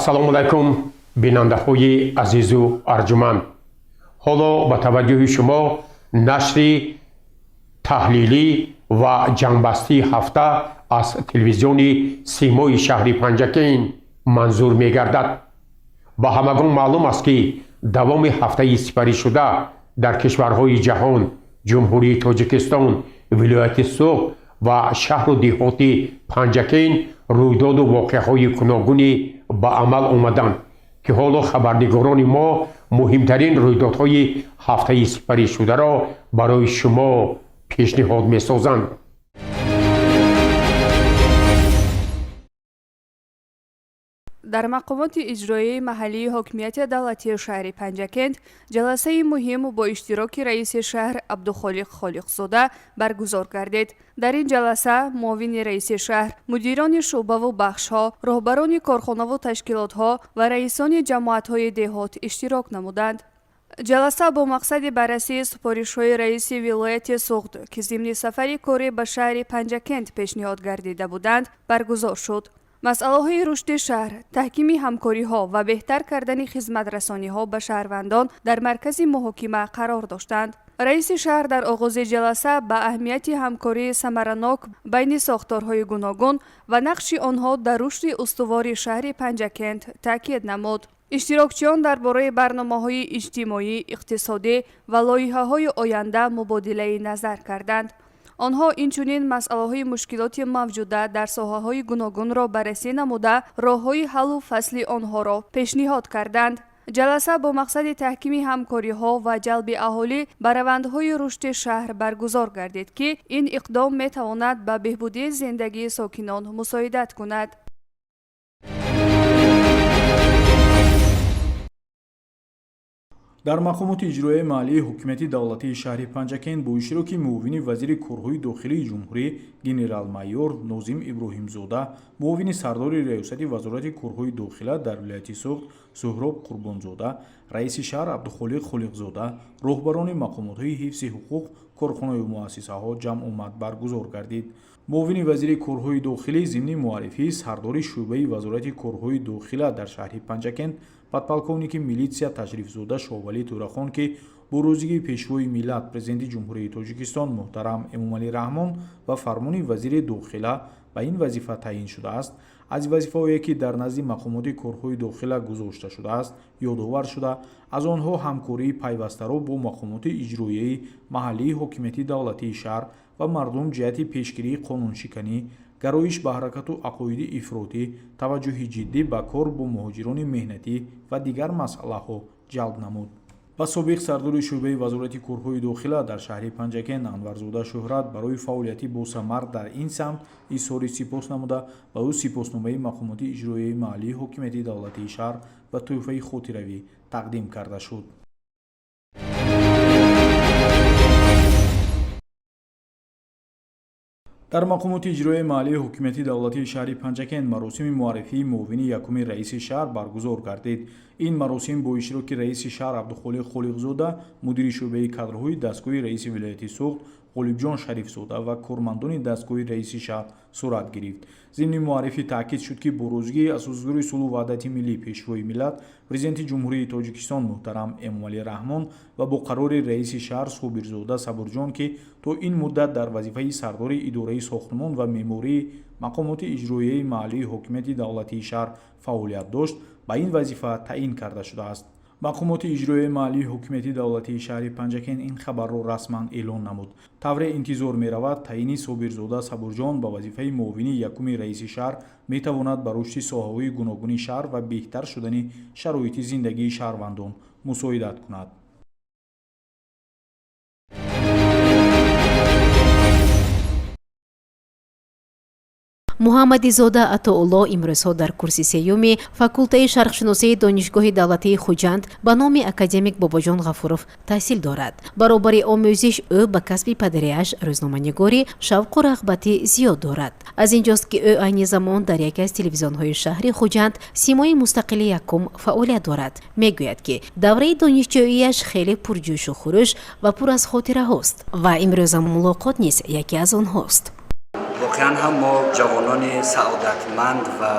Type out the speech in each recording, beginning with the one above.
Ассалому алайкум, бинандаҳои азизу арҷуманд. Ҳоло ба таваҷҷӯҳи шумо нашри таҳлилӣ ва ҷамъбастии ҳафта аз телевизиони Симои шаҳри Панҷакент манзур мегардад. Ба ҳамагон маълум аст, ки давоми ҳафтаи сипаришуда дар кишварҳои ҷаҳон, Ҷумҳурии Тоҷикистон, вилояти Суғд ва шаҳру деҳоти Панҷакент рӯйдоду воқеаҳои гуногуне ба амал омаданд, ки ҳоло хабарнигорони мо муҳимтарин рӯйдодҳои ҳафтаи сипаришударо барои шумо пешниҳод месозанд. Дар мақомоти иҷроияи маҳаллии ҳокимияти давлатии шаҳри Панҷакент ҷаласаи муҳим бо иштироки раиси шаҳр Абдухолиқ Холиқзода баргузор гардид. Дар ин ҷаласа муовини раиси шаҳр, мудирони шӯъбаву бахшҳо, роҳбарони корхонаву ташкилотҳо ва раисони ҷамоатҳои деҳот иштирок намуданд. Ҷаласа бо мақсади баррасии супоришҳои раиси вилояти Суғд, ки зимни сафари корӣ ба шаҳри Панҷакент пешниҳод гардида буданд, баргузор шуд. Масъалаҳои рушди шаҳр, таҳкими ҳамкориҳо ва беҳтар кардани хизматрасониҳо ба шаҳрвандон дар маркази муҳокима қарор доштанд. Раиси шаҳр дар оғози ҷаласа ба аҳамияти ҳамкории самаранок байни сохторҳои гуногун ва нақши онҳо дар рушди устувори шаҳри Панҷакент таъкид намуд. Иштирокчиён дар бораи барномаҳои иҷтимоӣ, иқтисодӣ ва лоиҳаҳои оянда мубодилаи назар карданд. Онҳо инчунин масъалаҳои мушкилоти мавҷуда дар соҳаҳои гуногунро баррасӣ намуда, роҳҳои ҳаллу фасли онҳоро пешниҳод карданд. Ҷаласа бо мақсади таҳкими ҳамкориҳо ва ҷалби аҳолӣ ба равандҳои рушди шаҳр баргузор гардид, ки ин иқдом метавонад ба беҳбудии зиндагии сокинон мусоидат кунад. Дар мақомоти иҷроияи маҳаллии ҳокимияти давлатии шаҳри Панҷакент бо иштироки муовини вазири корҳои дохилии ҷумҳурӣ генерал-майор Нозим Иброҳимзода, муовини сардори раёсати Вазорати корҳои дохила дар вилояти Суғд Суҳроб Қурбонзода, раиси шаҳр Абдухолиқ Холиқзода, роҳбарони мақомотҳои ҳифзи ҳуқуқ, корхонаю муассисаҳо ҷамъомад баргузор гардид. Муовини вазири корҳои дохилӣ зимни муаррифии сардори шӯъбаи Вазорати корҳои дохила дар шаҳри Панҷакент подполковники милитсия Ташрифзода Шоҳвалӣ Тӯрахон, ки бо розигии Пешвои миллат, Президенти Ҷумҳурии Тоҷикистон муҳтарам Эмомалӣ Раҳмон ва фармони вазири дохила ба ин вазифа таъин шудааст, аз вазифаҳое, ки дар назди мақомоти корҳои дохила гузошта шудааст, ёдовар шуда, аз онҳо ҳамкории пайвастаро бо мақомоти иҷроияи маҳаллии ҳокимияти давлатии шаҳр ва мардум ҷиҳати пешгирии қонуншиканӣ, гароиш ба ҳаракату ақоиди ифротӣ, таваҷҷӯҳи ҷиддӣ ба кор бо муҳоҷирони меҳнатӣ ва дигар масъалаҳо ҷалб намуд. Ба собиқ сардори шӯъбаи Вазорати корҳои дохила дар шаҳри Панҷакент Анварзода Шӯҳрат барои фаъолияти босамар дар ин самт изҳори сипос намуда, ба ӯ сипосномаи мақомоти иҷроияи маҳаллии ҳокимияти давлатии шаҳр ва тӯҳфаи хотиравӣ тақдим карда шуд. Дар мақомоти иҷроияи маҳаллии ҳокимияти давлатии шаҳри Панҷакент маросими муаррифии муовини якуми раиси шаҳр баргузор гардид. Ин маросим бо иштироки раиси шаҳр Абдухолиқ Холиқзода, мудири шӯъбаи кадрҳои дастгоҳи раиси вилояти Суғд Ғолибҷон Шарифзода ва кормандони дастгоҳи раиси шаҳр сурат гирифт. Зимни муаррифӣ таъкид шуд, ки бо розигии Асосгузори сулҳу ваҳдати миллӣ, Пешвои миллат, Президенти Ҷумҳурии Тоҷикистон муҳтарам Эмомалӣ Раҳмон ва бо қарори раиси шаҳр Собирзода Сабурҷон, ки то ин муддат дар вазифаи сардори идораи сохтмон ва меъмории мақомоти иҷроияи маҳаллии ҳокимияти давлатии шаҳр фаъолият дошт, ба ин вазифа таъин карда шудааст. Мақомоти иҷроияи маҳаллии ҳокимияти давлатии шаҳри Панҷакент ин хабарро расман эълон намуд. Тавре интизор меравад, таъини Собирзода Сабурҷон ба вазифаи муовини якуми раиси шаҳр метавонад ба рушди соҳаҳои гуногуни шаҳр ва беҳтар шудани шароити зиндагии шаҳрвандон мусоидат кунад. Муҳаммадизода Атоулло имрӯзҳо дар курси сеюми факултаи шарқшиносии Донишгоҳи давлатии Хуҷанд ба номи академик Бобоҷон Ғафуров таҳсил дорад. Баробари омӯзиш ӯ ба касби падариаш, рӯзноманигорӣ, шавқу рағбати зиёд дорад. Аз ин ҷост, ки ӯ айни замон дар яке аз телевизионҳои шаҳри Хуҷанд, Симои мустақили якум, фаъолият дорад. Мегӯяд, ки давраи донишҷӯияш хеле пурҷӯшу хурӯш ва пур аз хотираҳост ва имрӯза мулоқот низ яке аз онҳост. Воқеан ҳам мо ҷавонони саодатманд ва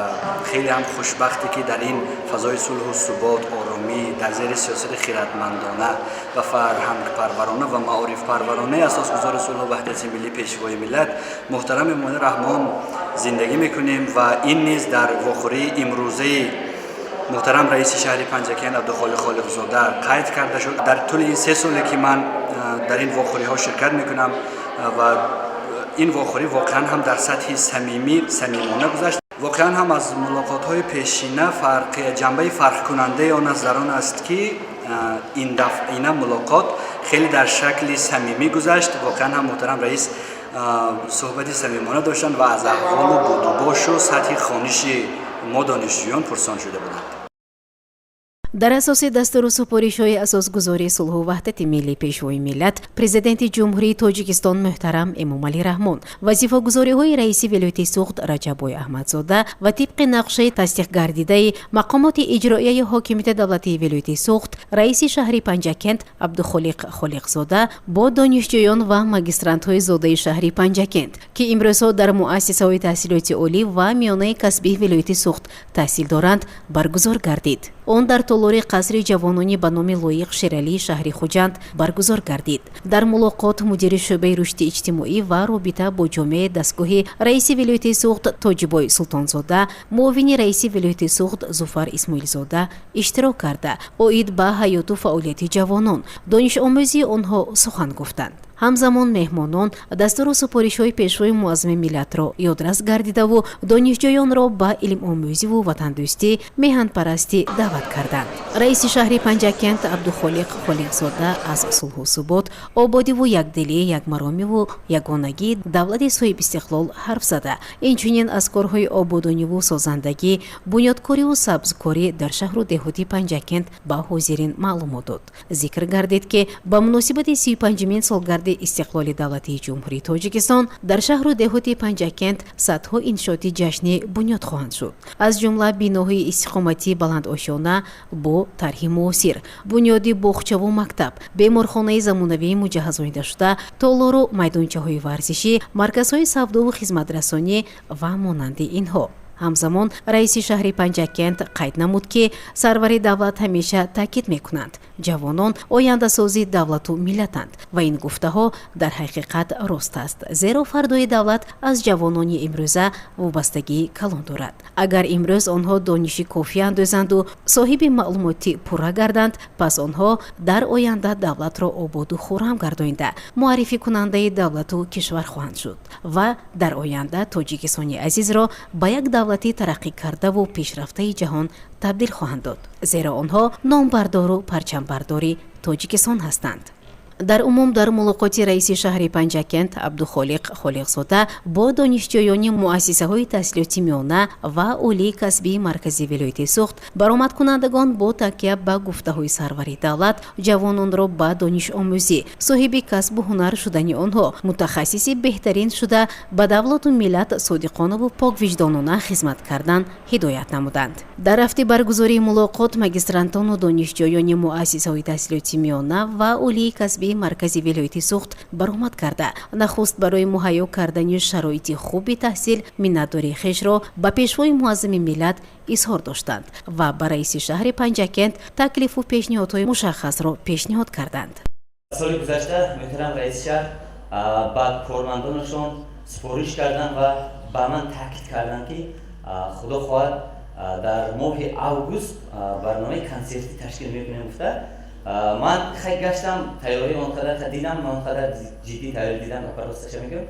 хеле ҳам хушбахте, ки дар ин фазои сулҳу субот, оромӣ, дар зери сиёсати хиратмандона ва фарҳангпарварона ва маорифпарваронаи асосгузори сулҳу ваҳдати миллӣ, Пешвои миллат, муҳтарам Эмомалӣ Раҳмон зиндагӣ мекунем. Ва ин низ дар вохӯрии имрӯзаи муҳтарам раиси шаҳри Панҷакент Абдухолиқ Холиқзода қайд карда шуд. Дар тӯли ин 3 соле, ки ман дар ин вохӯриҳо ширкат мекунам, ва ин вохӯрӣ воқеан ҳам дар сатҳи самимӣ, самимона гузашт. Воқеан ҳам аз мулоқотҳои пешина фарқ, ҷанбаи фарқкунандаи он аст дар он аст, ки ин дафъина мулоқот хеле дар шакли самимӣ гузашт. Воқеан ҳам муҳтарам раис суҳбати самимона доштанд ва аз аҳволу будубошу сатҳи хониши мо донишҷӯён пурсон шуда буданд. Дар асоси дастуру супоришҳои асосгузори сулҳу ваҳдати миллӣ, Пешвои миллат, Президенти Ҷумҳурии Тоҷикистон муҳтарам Эмомалӣ Раҳмон, вазифагузориҳои раиси вилояти Суғд Раҷаббой Аҳмадзода ва тибқи нақшаи тасдиқгардидаи мақомоти иҷроияи ҳокимияти давлатии вилояти Суғд, раиси шаҳри Панҷакент Абдухолиқ Холиқзода бо донишҷӯён ва магистрантҳои зодаи шаҳри Панҷакент, ки имрӯзҳо дар муассисаҳои таҳсилоти олӣ ва миёнаи касбии вилояти Суғд таҳсил доранд, баргузор гардид. Он дар толори қасри ҷавонони ба номи Лоиқ Шералии шаҳри Хуҷанд баргузор гардид. Дар мулоқот мудири шӯъбаи рушди иҷтимоӣ ва робита бо ҷомеаи дастгоҳи раиси вилояти Суғд Тоҷибой Султонзода, муовини раиси вилояти Суғд Зуфар Исмоилзода иштирок карда, оид ба ҳаёту фаъолияти ҷавонон, донишомӯзии онҳо сухан гуфтанд. Ҳамзамон меҳмонон дастуру супоришҳои Пешвои муаззами миллатро ёдрас гардидаву донишҷӯёнро ба илмомӯзиву ватандӯстӣ, меҳанпарастӣ даъват карданд. Раиси шаҳри Панҷакент Абдухолиқ Холиқзода аз сулҳу субот, ободиву якдилӣ, якмаромиву ягонагии давлати соҳибистиқлол ҳарф зада, инчунин аз корҳои ободониву созандагӣ, бунёдкориву сабзкорӣ дар шаҳру деҳоти Панҷакент ба ҳозирин маълумот дод. Зикр гардид, ки ба муносибати 35-умин солгарди истиқлоли давлатии Ҷумҳурии Тоҷикистон дар шаҳру деҳоти Панҷакент садҳо иншооти ҷашнӣ бунёд хоҳанд шуд, аз ҷумла биноҳои истиқоматии баландошёна бо тарҳи муосир, бунёди боғчаву мактаб, беморхонаи замонавии муҷаҳҳазонидашуда, толору майдончаҳои варзишӣ, марказҳои савдову хизматрасонӣ ва монанди инҳо. Ҳамзамон раиси шаҳри Панҷакент қайд намуд, ки сарвари давлат ҳамеша таъкид мекунанд: ҷавонон ояндасози давлату миллатанд, ва ин гуфтаҳо дар ҳақиқат рост аст, зеро фардои давлат аз ҷавонони имрӯза вобастагии калон дорад. Агар имрӯз онҳо дониши кофӣ андӯзанду соҳиби маълумоти пурра гарданд, пас онҳо дар оянда давлатро ободу хуррам гардонида, муаррификунандаи давлату кишвар хоҳанд шуд ва дар оянда Тоҷикистони азизро ба як давлати тараққӣ кардаву пешрафтаи ҷаҳон табдил хоҳанд дод, зеро онҳо номбардору парчамбардори Тоҷикистон ҳастанд. Дар умум, дар мулоқоти раиси шаҳри Панҷакент Абдухолиқ Холиқзода бо донишҷӯёни муассисаҳои таҳсилоти миёна ва олии касбии маркази вилояти Суғд, баромадкунандагон бо такя ба гуфтаҳои сарвари давлат ҷавононро ба донишомӯзӣ, соҳиби касбу ҳунар шудани онҳо, мутахассиси беҳтарин шуда, ба давлату миллат содиқонаву поквиҷдонона хизмат кардан ҳидоят намуданд. Дар рафти баргузории мулоқот магистрантону донишҷӯёни муассисаҳои таҳсилоти миёна ва олии касбии маркази вилояти Суғд баромад карда, нахуст барои муҳайё кардани шароити хуби таҳсил миннатдории хешро ба Пешвои муаззами миллат изҳор доштанд ва ба раиси шаҳри Панҷакент таклифу пешниҳодҳои мушаххасро пешниҳод карданд. Соли гузашта муҳтарам раиси шаҳр ба кормандонашон супориш карданд ва ба ман таъкид карданд, ки худо хоҳад, дар моҳи август барномаи консертӣ ташкил мекунем гуфта. Ман хай гаштам, тайёрӣ он қадар дидам, ман он қадар ҷиддӣ тайёрӣ дидам, росташа мегӯям.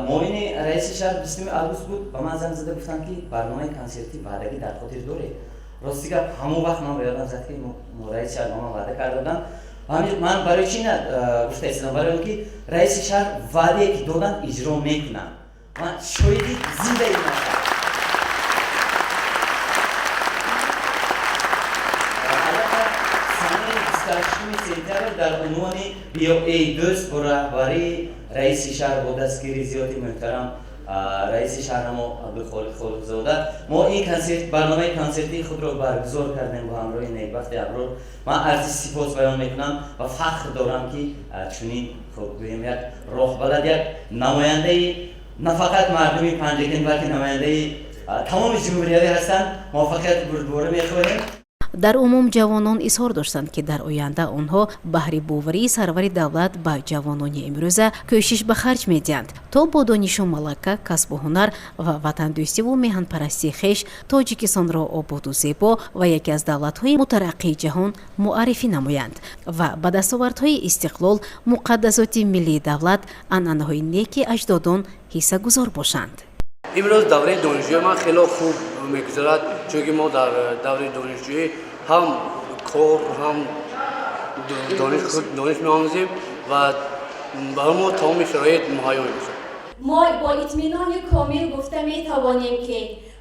Муовини раиси шаҳр 20 август буд, ба ман занг зада гуфтанд, ки барномаи консертӣ ваъдагӣ дар хотир доред. Рости гап, ҳамон вақт ман ба ёдам зад, ки раиси шаҳр ба ман ваъда карда буданд. Ман барои чӣ гуфта истодам? Барои он ки раиси шаҳр ваъдае ки доданд, иҷро мекунанд. Ман шоҳиди зиндаи ин ҳастам. Албатта, санаи 28 сентябр дар унвони «Биё, эй дӯст» бо раҳбарии раиси шаҳр, бо дастгирии зиёди муҳтарам раиси шаҳрамо Абдухолиқ Холиқзода мо ин консерт, барномаи консертии худро баргузор кардем бо ҳамроҳи Некбахти Аброр. Ман арзи сипос баён мекунам ва фахр дорам, ки чунин, хуб, гӯем, як роҳбалад, як намояндаи На фақат мардуми Панҷакент, балки намояндаи тамоми ҷумҳуриявӣ ҳастанд. Муваффақияти бурдбора мехоҳем. Дар умум ҷавонон изҳор доштанд, ки дар оянда онҳо баҳри боварии сарвари давлат ба ҷавонони имрӯза кӯшиш ба харҷ медиҳанд, то бо донишу малака, касбу ҳунар ва ватандӯстиву меҳанпарастии хеш Тоҷикистонро ободу зебо ва яке аз давлатҳои мутараққии ҷаҳон муаррифӣ намоянд ва ба дастовардҳои истиқлол, муқаддасоти миллии давлат, анъанаҳои неки аҷдодон ҳиссагузор бошанд. Имрӯз давраи донишҷӯи ман хело хуб мегузарад, чунки мо дар давраи донишҷӯӣ ҳам кор, ҳам дониш меомӯзем ва барои мо тамоми шароит муҳайё мебошад. Мо бо итминони комил гуфта метавонем, ки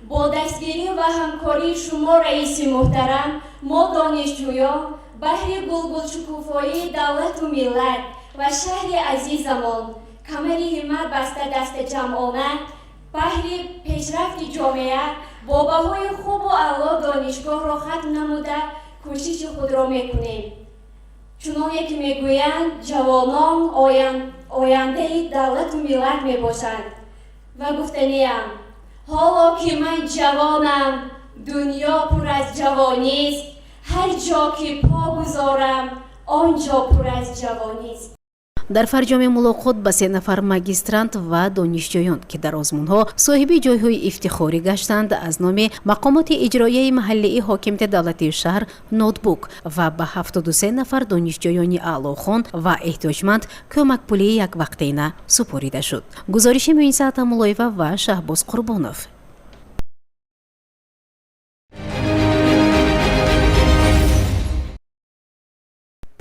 бо дастгирӣ ва ҳамкории шумо, раиси муҳтарам, мо донишҷӯён баҳри гулгулшукуфоии давлату миллат ва шаҳри азизамон камари ҳиммат баста, дастаҷамъона баҳри пешрафти ҷомеа бо баҳои хубу аъло донишгоҳро хатм намуда, кӯшиши худро мекунем. Чуноне ки мегӯянд, ҷавонон ояндаи давлату миллат мебошанд ва гуфтаниям, ҳоло ки ман ҷавонам, дунё пур аз ҷавонист, ҳар ҷо ки по гузорам, он ҷо пур аз ҷавонист. Дар фарҷоми мулоқот ба се нафар магистрант ва донишҷӯён, ки дар озмунҳо соҳиби ҷойҳои ифтихорӣ гаштанд, аз номи мақомоти иҷроияи маҳаллии ҳокимияти давлатии шаҳр ноутбук ва ба 73 нафар донишҷӯёни аълохон ва эҳтиёҷманд кӯмакпулии яквақтина супорида шуд. Гузориши Муиса Атамуллоева ва Шаҳбоз Қурбонов.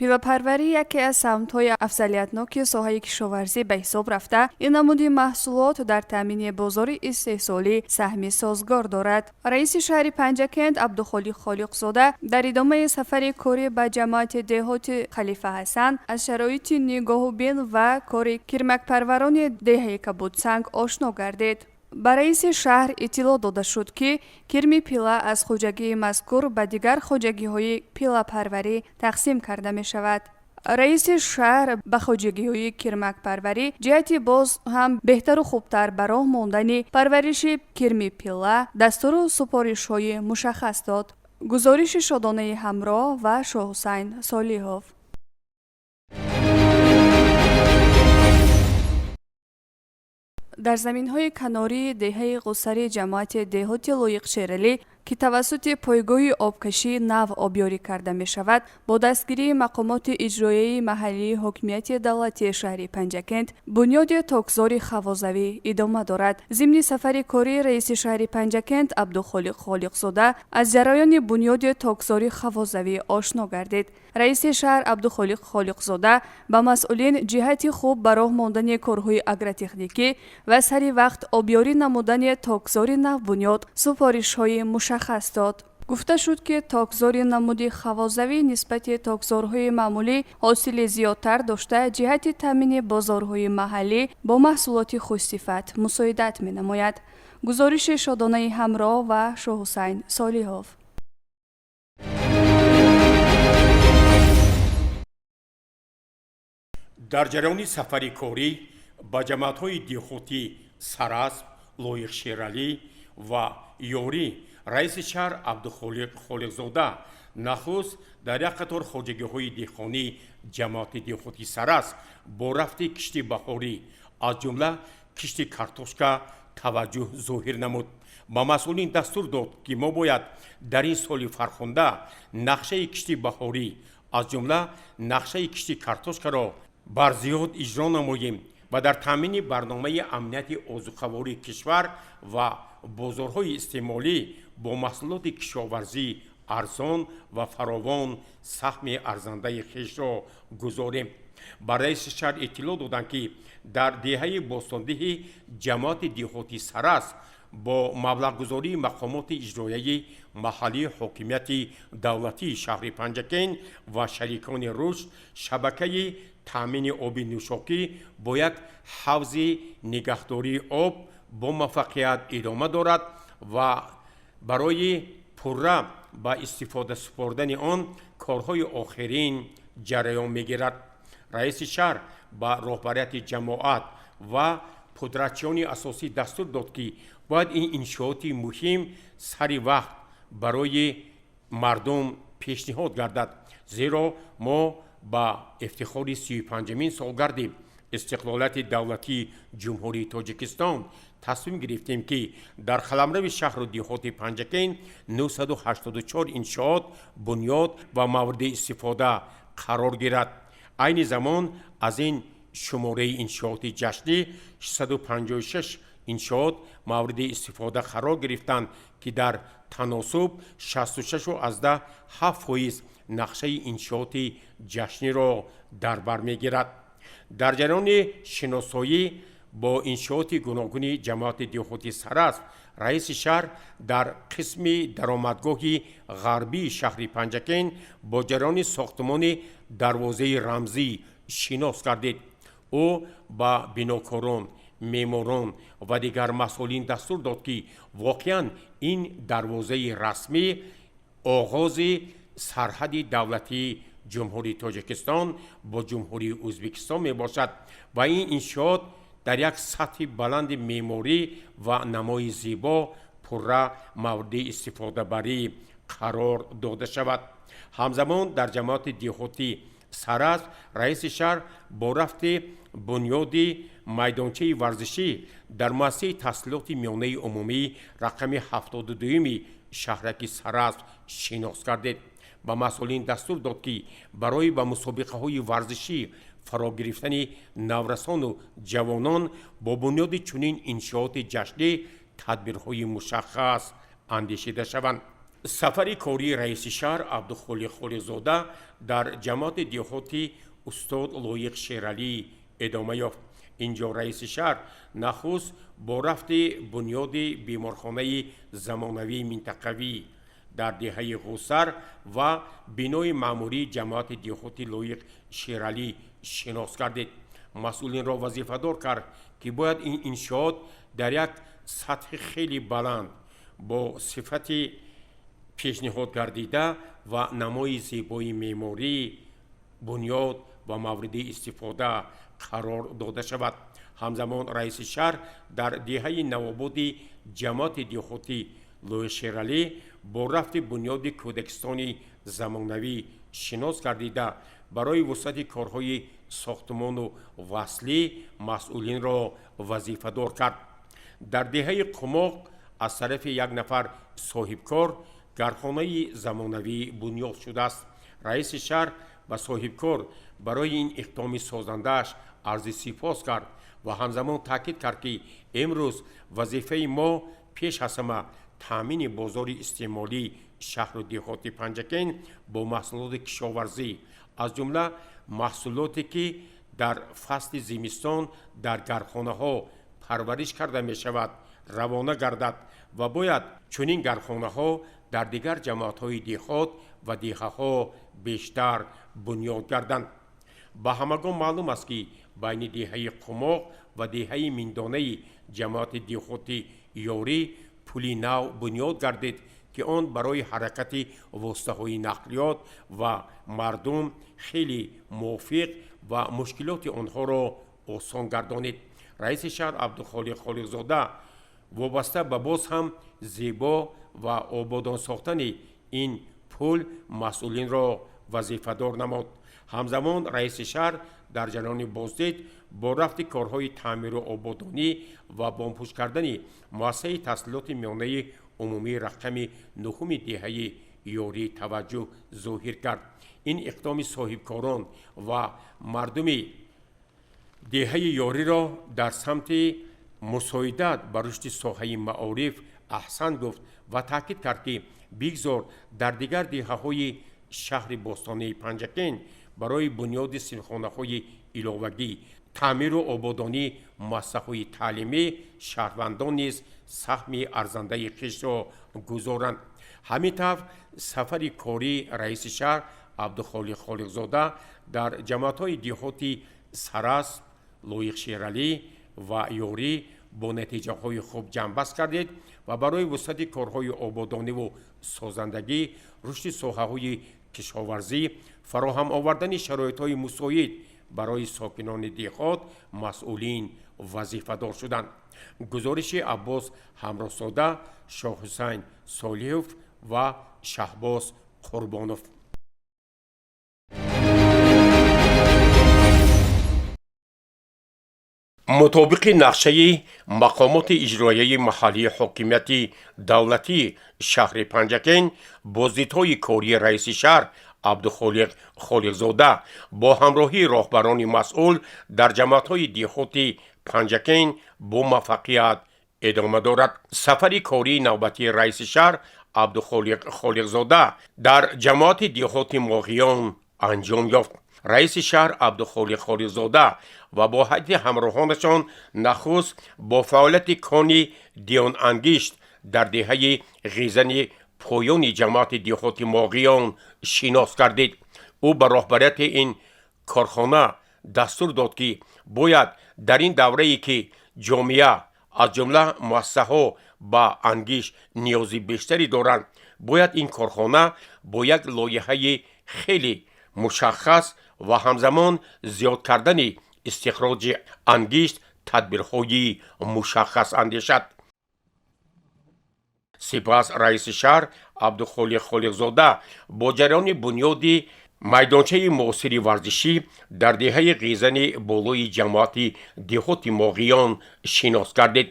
Пиллапарварӣ яке аз самтҳои афзалиятноки соҳаи кишоварзӣ ба ҳисоб рафта, ин намуди маҳсулот дар таъмини бозори истеҳсолӣ саҳми созгор дорад. Раиси шаҳри Панҷакент Абдухолиқ Холиқзода дар идомаи сафари корӣ ба ҷамоати деҳоти Халифа Ҳасан аз шароити нигоҳубин ва кори кирмакпарварони деҳаи Кабудсанг ошно гардид. Ба раиси шаҳр иттилоъ дода шуд, ки кирми пилла аз хоҷагии мазкур ба дигар хоҷагиҳои пиллапарварӣ тақсим карда мешавад. Раиси шаҳр ба хоҷагиҳои кирмакпарварӣ ҷиҳати боз ҳам беҳтару хубтар ба роҳ мондани парвариши кирми пилла дастуру супоришҳои мушаххас дод. Гузориши Шодонаи Ҳамроҳ ва Шоҳҳусайн Солиҳов. Дар заминҳои канории деҳаи Ғусари ҷамоати деҳоти Лоиқ Шералӣ, ки тавассути пойгоҳи обкашии нав обёрӣ карда мешавад, бо дастгирии мақомоти иҷроияи маҳаллии ҳокимияти давлатии шаҳри Панҷакент бунёди токзори хавозавӣ идома дорад. Зимни сафари кории раиси шаҳри Панҷакент Абдухолиқ Холиқзода аз ҷараёни бунёди токзори хавозавӣ ошно гардид. Раиси шаҳр Абдухолиқ Холиқзода ба масъулин ҷиҳати хуб ба роҳ мондани корҳои агротехникӣ ва сари вақт обёрӣ намудани токзори навбунёд супоришҳои мушаххас дод. Гуфта шуд, ки токзори намуди хавозавӣ нисбати токзорҳои маъмулӣ ҳосили зиёдтар дошта, ҷиҳати таъмини бозорҳои маҳаллӣ бо маҳсулоти хушсифат мусоидат менамояд. Гузориши Шодонаи Ҳамроҳ ва Шоҳҳусайн Солиҳов. Дар ҷараёни сафари корӣ ба ҷамоатҳои деҳотӣ Сарасп, Лоиқ Шералӣ ва Ёрӣ раиси шаҳр Абдухолиқ Холиқзода нахуст дар як қатор хоҷагиҳои деҳқонии ҷамоати деҳоти Сарасп бо рафти кишти баҳорӣ, аз ҷумла кишти картошка, таваҷҷӯҳ зоҳир намуд. Ба масъулин дастур дод, ки мо бояд дар ин соли фархунда нақшаи кишти баҳорӣ, аз ҷумла нақшаи кишти картошкаро барзиёд иҷро намоем ва дар таъмини барномаи амнияти озуқавории кишвар ва бозорҳои истеъмолӣ бо маҳсулоти кишоварзӣ арзон ва фаровон саҳми арзандаи хешро гузорем. Ба раиси шаҳр иттилоъ доданд, ки дар деҳаи Бостондиҳи ҷамоати деҳоти Сарасп бо маблағгузории мақомоти иҷроияи маҳаллии ҳокимияти давлатии шаҳри Панҷакент ва шарикони рушд шабакаи таъмини оби нӯшокӣ бо як ҳавзи нигаҳдории об бо муваффақият идома дорад ва барои пурра ба истифода супордани он корҳои охирин ҷараён мегирад. Раиси шаҳр ба роҳбарияти ҷамоат ва пудратчиёни асосӣ дастур дод, ки бояд ин иншооти муҳим сари вақт барои мардум пешниҳод гардад, зеро мо ба ифтихори 35-умин солгарди истиқлолияти давлатии Ҷумҳурии Тоҷикистон тасмим гирифтем, ки дар қаламрави шаҳру деҳоти Панҷакент 984 иншоот бунёд ва мавриди истифода қарор гирад. Айни замон аз ин шумораи иншооти ҷашнӣ 656 иншоот мавриди истифода қарор гирифтанд, ки дар таносуб 66,7% нақшаи иншооти ҷашниро дар бар мегирад. Дар ҷараёни шиносоӣ бо иншооти гуногуни ҷамоати деҳоти Сарасп, раиси шаҳр дар қисми даромадгоҳи ғарбии шаҳри Панҷакент бо ҷараёни сохтмони дарвозаи рамзӣ шинос гардид. Ӯ ба бинокорон, меъморон ва дигар масъулин дастур дод, ки воқеан ин дарвозаи расмӣ оғози сарҳади давлатии Ҷумҳурии Тоҷикистон бо Ҷумҳурии Ӯзбекистон мебошад ва ин иншоот дар як сатҳи баланди меъморӣ ва намои зебо пурра мавриди истифодабарӣ қарор дода шавад. Ҳамзамон дар ҷамоати деҳотӣ Сарасп раиси шаҳр бо рафти бунёди майдончаи варзишӣ дар муассисаи таҳсилоти миёнаи умумӣ рақами 72-юми шаҳраки Сарасп шинос гардид. Ба масъулин дастур дод, ки барои ба мусобиқаҳои варзишӣ фаро гирифтани наврасону ҷавонон бо бунёди чунин иншооти ҷашнӣ тадбирҳои мушаххас андешида шаванд. Сафари кории раиси шаҳр Абдухолиқ Холиқзода дар ҷамоати деҳоти Устод Лоиқ Шералӣ идома ёфт. Инҷо раиси шаҳр нахуст бо рафти бунёди беморхонаи замонавии минтақавӣ дар деҳаи Ғусар ва бинои маъмурии ҷамоати деҳоти Лоиқ Шералӣ шинос гардид. Масъулинро вазифадор кард, ки бояд ин иншоот дар як сатҳи хеле баланд бо сифати пешниҳод гардида ва намои зебои меъморӣ бунёд ва мавриди истифода қарор дода шавад. Ҳамзамон раиси шаҳр дар деҳаи Навободи ҷамоати деҳоти Лоиқ Шералӣ бо рафти бунёди кӯдакистони замонавӣ шинос гардида, барои вусъати корҳои сохтмону васлӣ масъулинро вазифадор кард. Дар деҳаи Қумоқ аз тарафи як нафар соҳибкор гармхонаи замонавӣ бунёд шудааст. Раиси шаҳр ба соҳибкор барои ин иқдоми созандааш арзи сипос кард ва ҳамзамон таъкид кард, ки имрӯз вазифаи мо пеш аз ҳама таъмини бозори истеъмолии шаҳру деҳоти Панҷакент бо маҳсулоти кишоварзӣ, аз ҷумла маҳсулоте, ки дар фасли зимистон дар гармхонаҳо парвариш карда мешавад, равона гардад ва бояд чунин гармхонаҳо дар дигар ҷамоатҳои деҳот ва деҳаҳо бештар бунёд гарданд. Ба ҳамагон маълум аст, ки байни деҳаи Қумоқ ва деҳаи Миндонаи ҷамоати деҳоти Ёрӣ пули нав бунёд гардид, ки он барои ҳаракати воситаҳои нақлиёт ва мардум хеле мувофиқ ва мушкилоти онҳоро осон гардонид. Раиси шаҳр Абдухолиқ Холиқзода вобаста ба боз ҳам зебо ва ободон сохтани ин пул масъулинро вазифадор намуд. Ҳамзамон раиси шаҳр дар ҷараёни боздид бо рафти корҳои таъмиру ободонӣ ва бомпӯш кардани муассисаи таҳсилоти миёнаи умумии рақами нуҳуми деҳаи Ёрӣ таваҷҷӯҳ зоҳир кард. Ин иқдоми соҳибкорон ва мардуми деҳаи Ёриро дар самти мусоидат ба рушди соҳаи маориф аҳсан гуфт ва таъкид кард, ки бигзор дар дигар деҳаҳои шаҳри бостонии Панҷакент барои бунёди синфхонаҳои иловагӣ, таъмиру ободонии муассисаҳои таълимӣ шаҳрвандон низ саҳми арзандаи хешро гузоранд. Ҳамин тавр сафари кории раиси шаҳр Абдухолиқ Холиқзода дар ҷамоатҳои деҳоти Сарасп, Лоиқ Шералӣ ва Ёрӣ бо натиҷаҳои хуб ҷамъбаст гардид ва барои вусъати корҳои ободониву созандагӣ, рушди соҳаҳои кишоварзӣ, фароҳам овардани шароитҳои мусоид Барои сокинони деҳот масъулин вазифадор шуданд. Гузориши Аббос Ҳамроҳзода, Шоҳҳусайн Солиҳов ва Шаҳбоз Қурбонов. Мутобиқи нақшаи мақомоти иҷроияи маҳаллии ҳокимияти давлатии шаҳри Панҷакент, боздидҳои кории раиси шаҳр Абдухолиқ Холиқзода бо ҳамроҳии роҳбарони масъул дар ҷамоатҳои деҳоти Панҷакент бомуваффақият идома дорад. Сафари кории навбатии раиси шаҳр Абдухолиқ Холиқзода дар ҷамоати деҳоти Моғиён анҷом ёфт. Раиси шаҳр Абдухолиқ Холиқзода ва бо ҳайати ҳамроҳонашон нахуст бо фаъолияти кони Дионангишт дар деҳаи Ғизани поёни ҷамоати деҳоти Моғиён шинос гардид. Ӯ ба роҳбарияти ин корхона дастур дод, ки бояд дар ин даврае, ки ҷомеа, аз ҷумла муассисаҳо, ба ангишт ниёзи бештаре доранд, бояд ин корхона бо як лоиҳаи хеле мушаххас ва ҳамзамон зиёд кардани истихроҷи ангишт тадбирҳои мушаххас андешад. Сипас раиси шаҳр Абдухолиқ Холиқзода бо ҷараёни бунёди майдончаи муосири варзишӣ дар деҳаи Ғизани болои ҷамоати деҳоти Моғиён шинос гардид.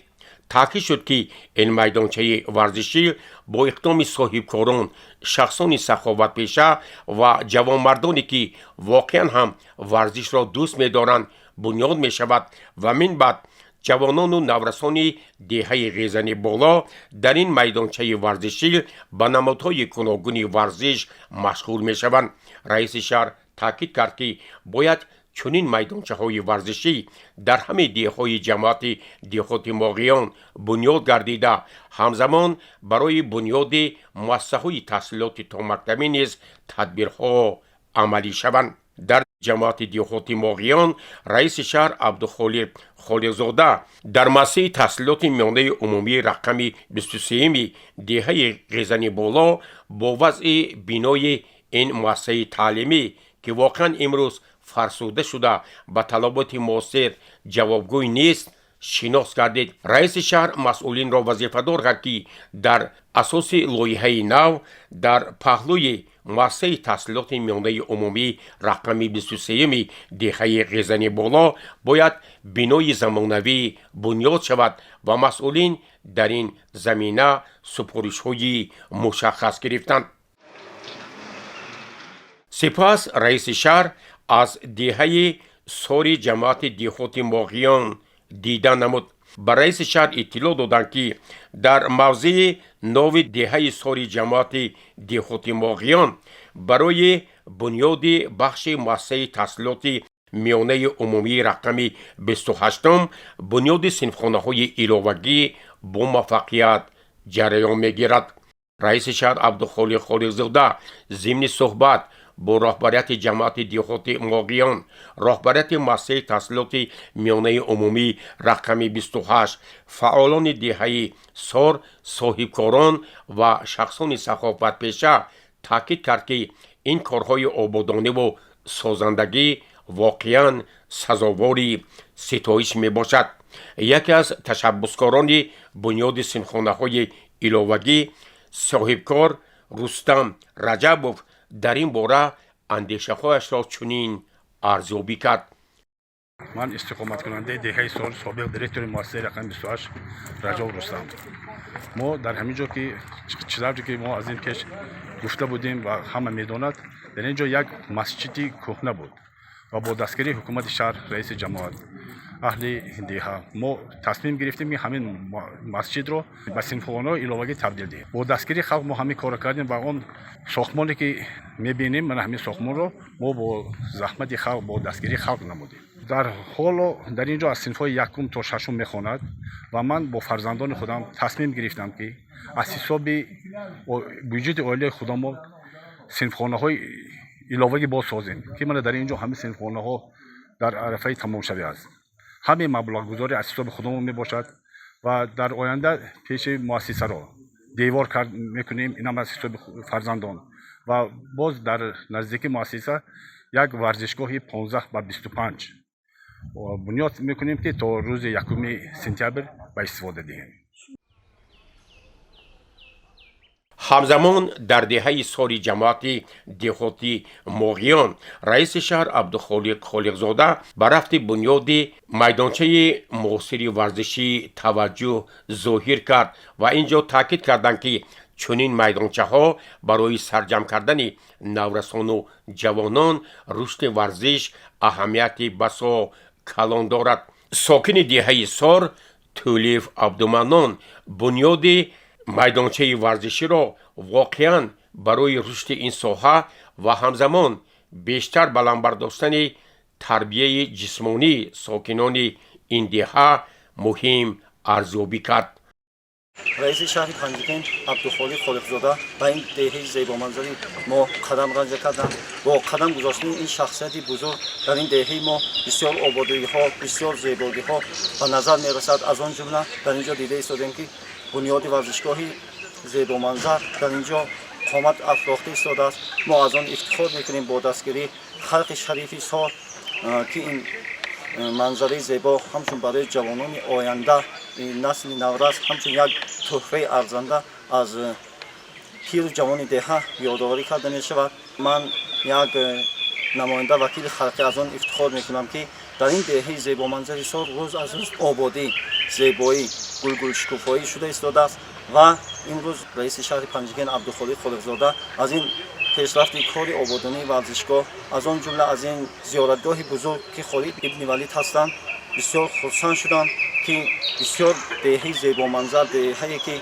Таъкид шуд, ки ин майдончаи варзишӣ бо иқдоми соҳибкорон, шахсони саховатпеша ва ҷавонмардоне, ки воқеан ҳам варзишро дӯст медоранд, бунёд мешавад ва мин баъд ҷавонону наврасони деҳаи Ғезани Боло дар ин майдончаи варзишӣ ба намудҳои гуногуни варзиш машғул мешаванд. Раиси шаҳр таъкид кард, ки бояд чунин майдончаҳои варзишӣ дар ҳамаи деҳҳои ҷамоати деҳоти Моғиён бунёд гардида, ҳамзамон барои бунёди муассисаҳои таҳсилоти томактабӣ низ тадбирҳо амалӣ шаванд. Дар ҷамоати деҳоти Моғиён раиси шаҳр Абдухолиқ Холиқзода дар муассисаи таҳсилоти миёнаи умумии рақами 23-юми деҳаи Ғезани Боло бо вазъи бинои ин муассисаи таълимӣ, ки воқеан имрӯз фарсуда шуда, ба талаботи муосир ҷавобгӯй нест, шинос гардид. Раиси шаҳр масъулинро вазифадор кард, ки дар асоси лоиҳаи нав дар паҳлӯи муассисаи таҳсилоти миёнаи умумӣ рақами 23-юми деҳаи Ғезани Боло бояд бинои замонавӣ бунёд шавад ва масъулин дар ин замина супоришҳои мушаххас гирифтанд. Сипас раиси шаҳр аз деҳаи Сори ҷамоати деҳоти Моғиён дида намуд. Ба раиси шаҳр иттилоъ доданд, ки дар мавзеи нави деҳаи Сори ҷамоати деҳоти Моғиён барои бунёди бахши муассисаи таҳсилоти миёнаи умумии рақами 28-ум бунёди синфхонаҳои иловагӣ бомуваффақият ҷараён мегирад. Раиси шаҳр Абдухолиқ Холиқзода зимни суҳбат бо роҳбарияти ҷамоати деҳоти Моғиён, роҳбарияти муассисаи таҳсилоти миёнаи умумӣ рақами 28, фаъолони деҳаи Сор, соҳибкорон ва шахсони саховатпеша таъкид кард, ки ин корҳои ободониву созандагӣ воқеан сазовори ситоиш мебошад. Яке аз ташаббускорони бунёди синфхонаҳои иловагӣ, соҳибкор Рустам Раҷабов, дар ин бора андешаҳояшро чунин арзёбӣ кард. Ман истиқоматкунандаи деҳаи Сор, собиқ директори муассисаи рақами 28 Раҷаб Рустам. Мо дар ҳамин ҷо, ки чӣ тавре ки мо аз ин пеш гуфта будем ва ҳама медонад, дар ин ҷо як масҷиди кӯҳна буд ва бо дастгирии ҳукумати шаҳр, раиси ҷамоат, аҳли деҳа мо тасмим гирифтем, ки ҳамин масҷидро ба синфхонаҳои иловагӣ табдил диҳем. Бо дастгирии халқ мо ҳамин корро кардем ва он сохтмоне, ки мебинем, мана ҳамин сохтмонро мо бо заҳмати халқ, бо дастгирии халқ намудем. Дар ҳоло дар ин ҷо аз синфҳои якум то шашум мехонад ва ман бо фарзандони худам тасмим гирифтам, ки аз ҳисоби бюҷети оилаи худамон синфхонаҳои иловагӣ боз созем, ки мана дар ин ҷо ҳамин синфхонаҳо дар арафаи тамомшавӣ аст. Ҳамин маблағгузорӣ аз ҳисоби худамон мебошад ва дар оянда пеши муассисаро девор мекунем, инам аз ҳисоби фарзандон, ва боз дар наздики муассиса Як варзишгоҳи 15 ба 25 бунёд мекунем, ки то рӯзи 1 сентябр ба истифода диҳем. Ҳамзамон дар деҳаи Сори ҷамоати деҳоти Моғиён раиси шаҳр Абдухолиқ Холиқзода ба рафти бунёди майдончаи муосири варзишӣ таваҷҷӯҳ зоҳир кард ва ин ҷо таъкид карданд, ки чунин майдончаҳо барои сарҷамъ кардани наврасону ҷавонон, рушди варзиш аҳамияти басо калон дорад. Сокини деҳаи Сор Тӯлиев Абдуманнон бунёди майдончаи варзиширо воқеан барои рушди ин соҳа ва ҳамзамон бештар баланд бардоштани тарбияи ҷисмонии сокинони ин деҳа муҳим арзёбӣ кард. Раиси шаҳри Панҷакент Абдухолиқ Холиқзода ба ин деҳаи зебоманзари мо қадам ранҷа карданд. Бо қадам гузоштани ин шахсияти бузург дар ин деҳаи мо бисёр ободиҳо, бисёр зебогиҳо ба назар мерасад. Аз он ҷумла дар ин ҷо дида истодем, ки бунёди варзишгоҳи зебоманзар дар ин ҷо қомат афрохта истодааст. Мо аз он ифтихор мекунем бо дастгирии халқи шарифи Сор, ки ин манзараи зебо ҳамчун барои ҷавонони оянда, насли наврас, ҳамчун як тӯҳфаи арзанда аз пиру ҷавони деҳа ёдоварӣ карда мешавад. Ман як намоянда, вакили халқӣ, аз он ифтихор мекунам, ки дар ин деҳаи зебоманзари Сор рӯз аз рӯз ободӣ, зебоӣ, гулгулшукуфоӣ шуда истодааст ва имрӯз раиси шаҳри Панҷакент Абдухолиқ Холиқзода аз ин пешрафти кори ободонии варзишгоҳ, аз он ҷумла аз ин зиёратгоҳи бузург, ки Холид ибни Валид ҳастанд, бисёр хурсанд шуданд, ки бисёр деҳаи зебоманзар, деҳае ки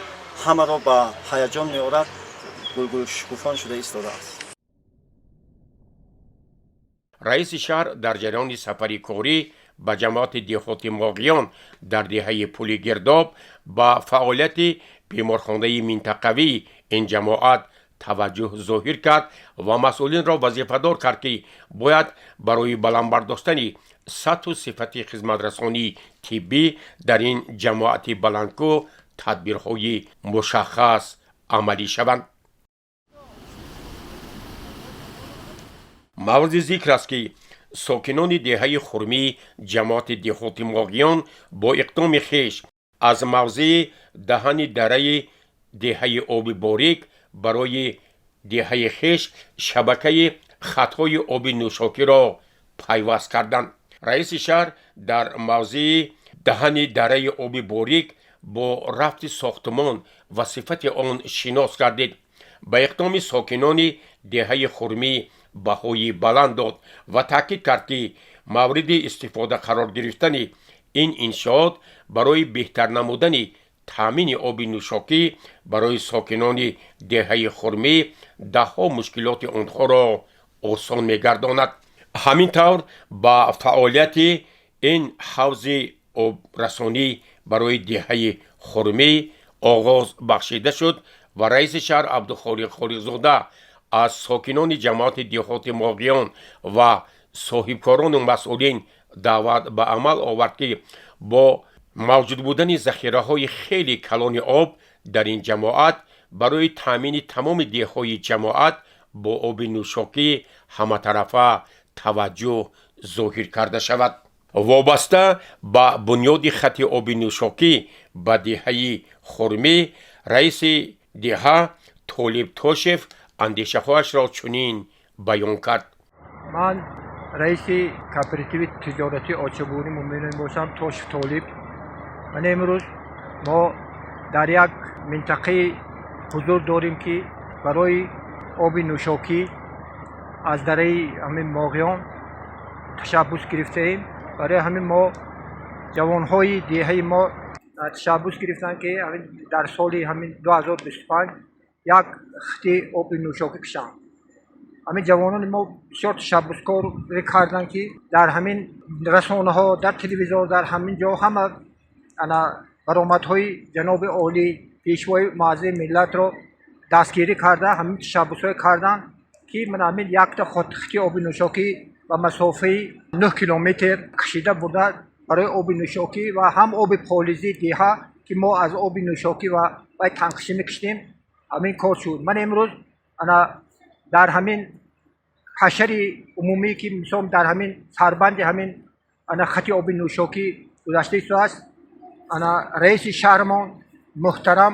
ҳамаро ба ҳаяҷон меорад, гулгулшукуфон шуда истодааст. Раиси шаҳр дар ҷараёни сафари корӣ ба ҷамоати деҳоти Моғиён дар деҳаи Пули Гирдоб ба фаъолияти беморхонаи минтақавии ин ҷамоат таваҷҷӯҳ зоҳир кард ва масъулинро вазифадор кард, ки бояд барои баланд бардоштани сатҳу сифати хизматрасонии тиббӣ дар ин ҷамоати баландкӯҳ тадбирҳои мушаххас амалӣ шаванд. Мавриди зикр аст, ки сокинони деҳаи Хурмӣ ҷамоати деҳоти Моғиён бо иқдоми хеш аз мавзеи даҳани дараи деҳаи Оби Борик барои деҳаи хеш шабакаи хатҳои оби нӯшокиро пайваст карданд. Раиси шаҳр дар мавзеи даҳани дараи Оби Борик бо рафти сохтмон ва сифати он шинос гардид, ба иқдоми сокинони деҳаи Хурмӣ баҳои баланд дод ва таъкид кард, ки мавриди истифода қарор гирифтани ин иншоот барои беҳтар намудани таъмини оби нӯшокӣ барои сокинони деҳаи Хурмӣ даҳҳо мушкилоти онҳоро осон мегардонад. Ҳамин тавр, ба фаъолияти ин ҳавзи обрасонӣ барои деҳаи Хурмӣ оғоз бахшида шуд ва раиси шаҳр Абдухолиқ Холиқзода аз сокинони ҷамоати деҳоти Моғиён ва соҳибкорону масъулин даъват ба амал овард, ки бо мавҷуд будани захираҳои хеле калони об дар ин ҷамоат барои таъмини тамоми деҳҳои ҷамоат бо оби нӯшокӣ ҳаматарафа таваҷҷӯҳ зоҳир карда шавад. Вобаста ба бунёди хати оби нӯшокӣ ба деҳаи Хурмӣ раиси деҳа Толиб Тошев андешаҳояшро чунин баён кард. Ман раиси кооперативи тиҷоратии Очабурӣ мебошам, Тошев Толиб. Ман имрӯз мо дар як минтақаи ҳузур дорем, ки барои оби нӯшокӣ аз дараи ҳамин Моғиён ташаббус гирифтаем. Барои ҳамин мо ҷавонҳои деҳаи мо ташаббус гирифтанд, ки дар соли ҳамин 2025 як хити оби нӯшокӣ кашанд. Ҳамин ҷавонони мо бисёр ташаббускорӣ карданд, ки дар ҳамин расонаҳо, дар телевизор, дар ҳамин ҷо ҳама ана баромадҳои ҷаноби олӣ, Пешвои муаззами миллатро дастгирӣ карда, ҳамин ташаббусҳое карданд, ки ман ҳамин якта хити оби нӯшокӣ ба масофаи 9 километр кашида бурда барои оби нӯшокӣ ва ҳам оби полизии деҳа, ки мо аз оби нӯшокӣ ва вай танқишӣ мекашидем, ҳамин кор шуд. Ман имрӯз ана дар ҳамин Ҳашари умумӣ, ки мисол дар ҳамин сарбанди ҳамин ана хати оби нӯшокӣ гузашта истодааст, ана раиси шаҳрмон муҳтарам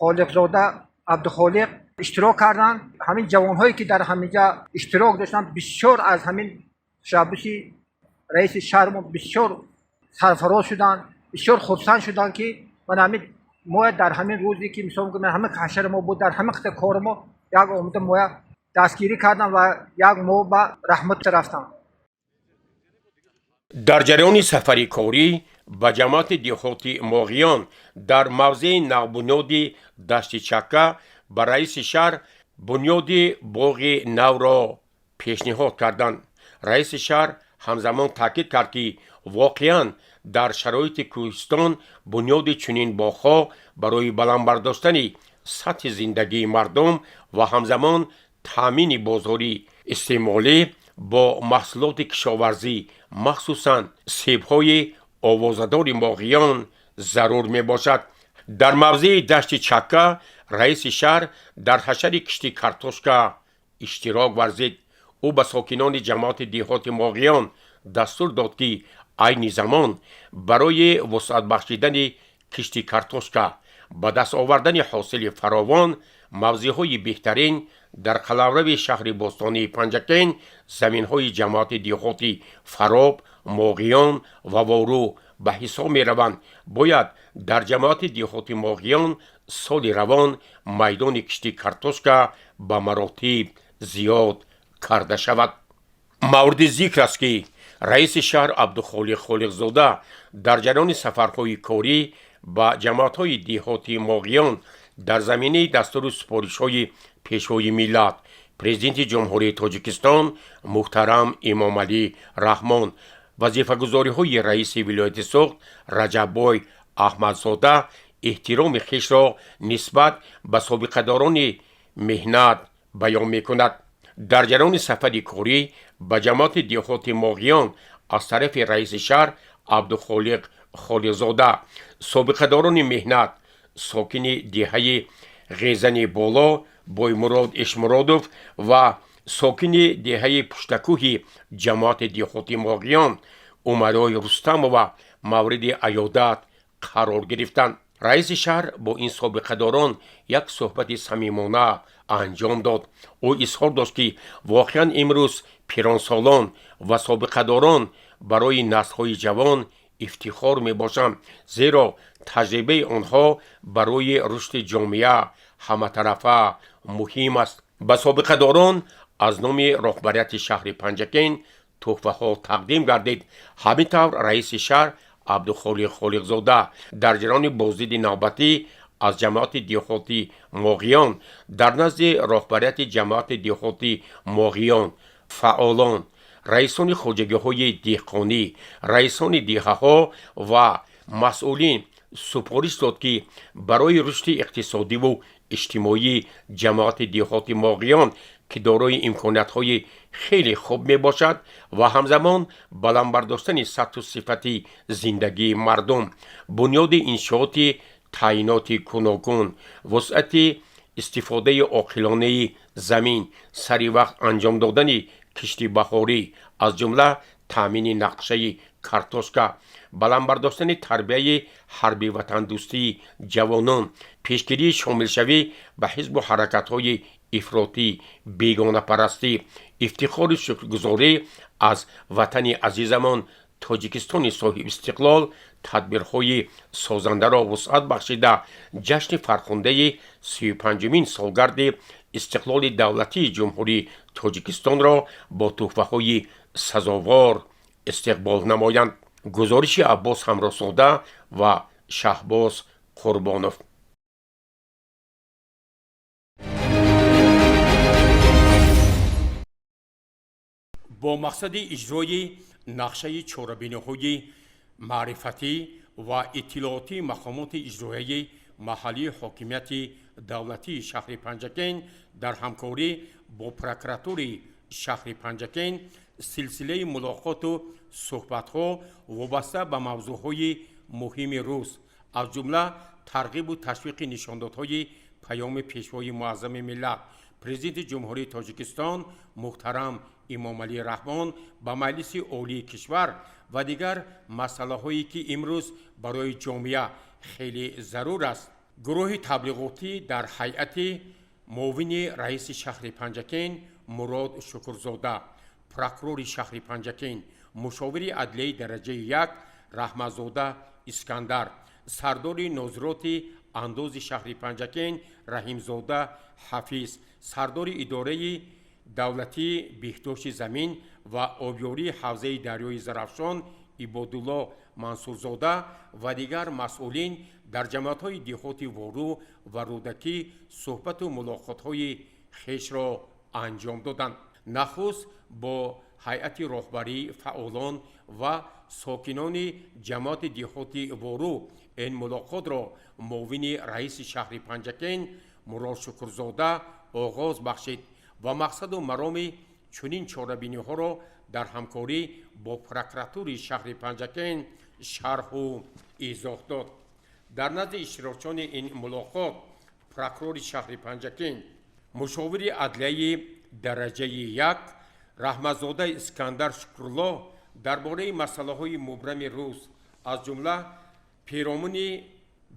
Холиқзода Абдухолиқ иштирок карданд. Ҳамин ҷавонҳое, ки дар ҳаминҷа иштирок доштанд, бисёр аз ҳамин ташаббуси раиси шаҳрмон бисёр сарфароз шуданд, бисёр хурсанд шуданд, ки мана ҳамин моя дар ҳамин рӯзе, ки мисол ҳамин ҳашари мо буд, дар ҳамин қита кори мо як омада моя дастгирӣ карданд ва як мо ба раҳмат рафтанд. Дар ҷараёни сафари корӣ ба ҷамоати деҳоти Моғиён дар мавзеи навбунёди Дашти Чакка ба раиси шаҳр бунёди боғи навро пешниҳод карданд. Раиси шаҳр ҳамзамон таъкид кард, ки воқеан дар шароити кӯҳистон бунёди чунин боғҳо барои баланд бардоштани сатҳи зиндагии мардум ва ҳамзамон таъмини бозори истеъмолӣ бо маҳсулоти кишоварзӣ, махсусан себҳои овозадори Моғиён, зарур мебошад. Дар мавзеи Дашти Чакка раиси шаҳр дар ҳашари кишти картошка иштирок варзид. Ӯ ба сокинони ҷамоати деҳоти Моғиён дастур дод, ки айни замон барои вусъат бахшидани кишти картошка, ба даст овардани ҳосили фаровон мавзеъҳои беҳтарин дар қаламрави шаҳри бостонии Панҷакент заминҳои ҷамоати деҳоти Фароб, Моғиён ва Вору ба ҳисоб мераванд. Бояд дар ҷамоати деҳоти Моғиён соли равон майдони кишти картошка ба маротиб зиёд карда шавад. Мавриди зикр аст, ки раиси шаҳр Абдухолиқ Холиқзода дар ҷараёни сафарҳои корӣ ба ҷамоатҳои деҳоти Моғиён дар заминаи дастуру супоришҳои Пешвои миллат, Президенти Ҷумҳурии Тоҷикистон муҳтарам Эмомалӣ Раҳмон, вазифагузориҳои раиси вилояти Суғд Раҷаббой Аҳмадзода эҳтироми хешро нисбат ба собиқадорони меҳнат баён мекунад. Дар ҷараёни сафари корӣ ба ҷамоати деҳоти Моғиён аз тарафи раиси шаҳр Абдухолиқ Холиқзода собиқадорони меҳнат, сокини деҳаи Ғезани Боло Боймурод Ишмуродов ва сокини деҳаи Пуштакӯҳи ҷамоати деҳоти Моғиён Умарой Рустамова мавриди аёдат қарор гирифтанд. Раиси шаҳр бо ин собиқадорон як суҳбати самимона анҷом дод. Ӯ изҳор дошт, ки воқеан имрӯз пиронсолон ва собиқадорон барои наслҳои ҷавон ифтихор мебошанд, зеро таҷрибаи онҳо барои рушди ҷомеа ҳаматарафа муҳим аст. Ба собиқадорон аз номи роҳбарияти шаҳри Панҷакент тӯҳфаҳо тақдим гардид. Ҳамин тавр, раиси шаҳр Абдухолиқ Холиқзода дар ҷараёни боздиди навбатӣ аз ҷамоати деҳоти Моғиён дар назди роҳбарияти ҷамоати деҳоти Моғиён, фаъолон, раисони хоҷагиҳои деҳқонӣ, раисони деҳаҳо ва масъулин супориш дод, ки барои рушди иқтисодиву иҷтимоии ҷамоати деҳоти Моғиён, ки дорои имкониятҳои хеле хуб мебошад, ва ҳамзамон баланд бардоштани сатҳу сифати зиндагии мардум, бунёди иншооти таъиноти гуногун, вусъати истифодаи оқилонаи замин, сари вақт анҷом додани кишти баҳорӣ, аз ҷумла таъмини нақшаи картошка, баланд бардоштани тарбияи ҳарби ватандӯстии ҷавонон, пешгирии шомилшавӣ ба ҳизбу ҳаракатҳои ифротӣ, бегонапарастӣ, ифтихору шукргузорӣ аз ватани азизамон Тоҷикистони соҳибистиқлол тадбирҳои созандаро вусъат бахшида, ҷашни фархундаи 35-умин солгарди истиқлоли давлатии Ҷумҳурии Тоҷикистонро бо тӯҳфаҳои сазовор истиқбол намоянд. Гузориши Аббос Ҳамроҳзода ва Шаҳбоз Қурбонов. Бо мақсади иҷрои нақшаи чорабиниҳои маърифатӣ ва иттилоотии мақомоти иҷроияи маҳаллии ҳокимияти давлатии шаҳри Панҷакент дар ҳамкорӣ бо прокуратураи шаҳри Панҷакент силсилаи мулоқоту суҳбатҳо вобаста ба мавзӯъҳои муҳими рӯз, аз ҷумла тарғибу ташвиқи нишондодҳои паёми Пешвои муаззами миллат, Президенти Ҷумҳурии Тоҷикистон муҳтарам Эмомалӣ Раҳмон ба Маҷлиси Олии кишвар ва дигар масъалаҳое, ки имрӯз барои ҷомеа хеле зарур аст. Гурӯҳи таблиғотӣ дар ҳайати муовини раиси шаҳри Панҷакент Мурод Шукурзода, прокурори шаҳри Панҷакент, мушовири адлияи дараҷаи як Раҳматзода Искандар, сардори нозироти андози шаҳри Панҷакент Раҳимзода Ҳафиз, сардори идораи давлатии беҳдошти замин ва обёрии ҳавзаи дарёи Зарафшон Ибодулло Мансурзода ва дигар масъулин дар ҷамоатҳои деҳоти Вору ва Рӯдакӣ суҳбату мулоқотҳои хешро анҷом доданд. Нахуст бо ҳайати роҳбарӣ, фаъолон ва сокинони ҷамоати деҳоти Вору ин мулоқотро муовини раиси шаҳри Панҷакент Мурод Шукурзода оғоз бахшид ва мақсаду мароми чунин чорабиниҳоро дар ҳамкорӣ бо прокуратураи шаҳри Панҷакент шарҳу изоҳ дод. Дар назди иштирокчиёни ин мулоқот прокурори шаҳри Панҷакент, мушовири адлияи дараҷаи як Раҳматзода Искандар Шукрулло дар бораи масъалаҳои мубрами рӯз, аз ҷумла перомуни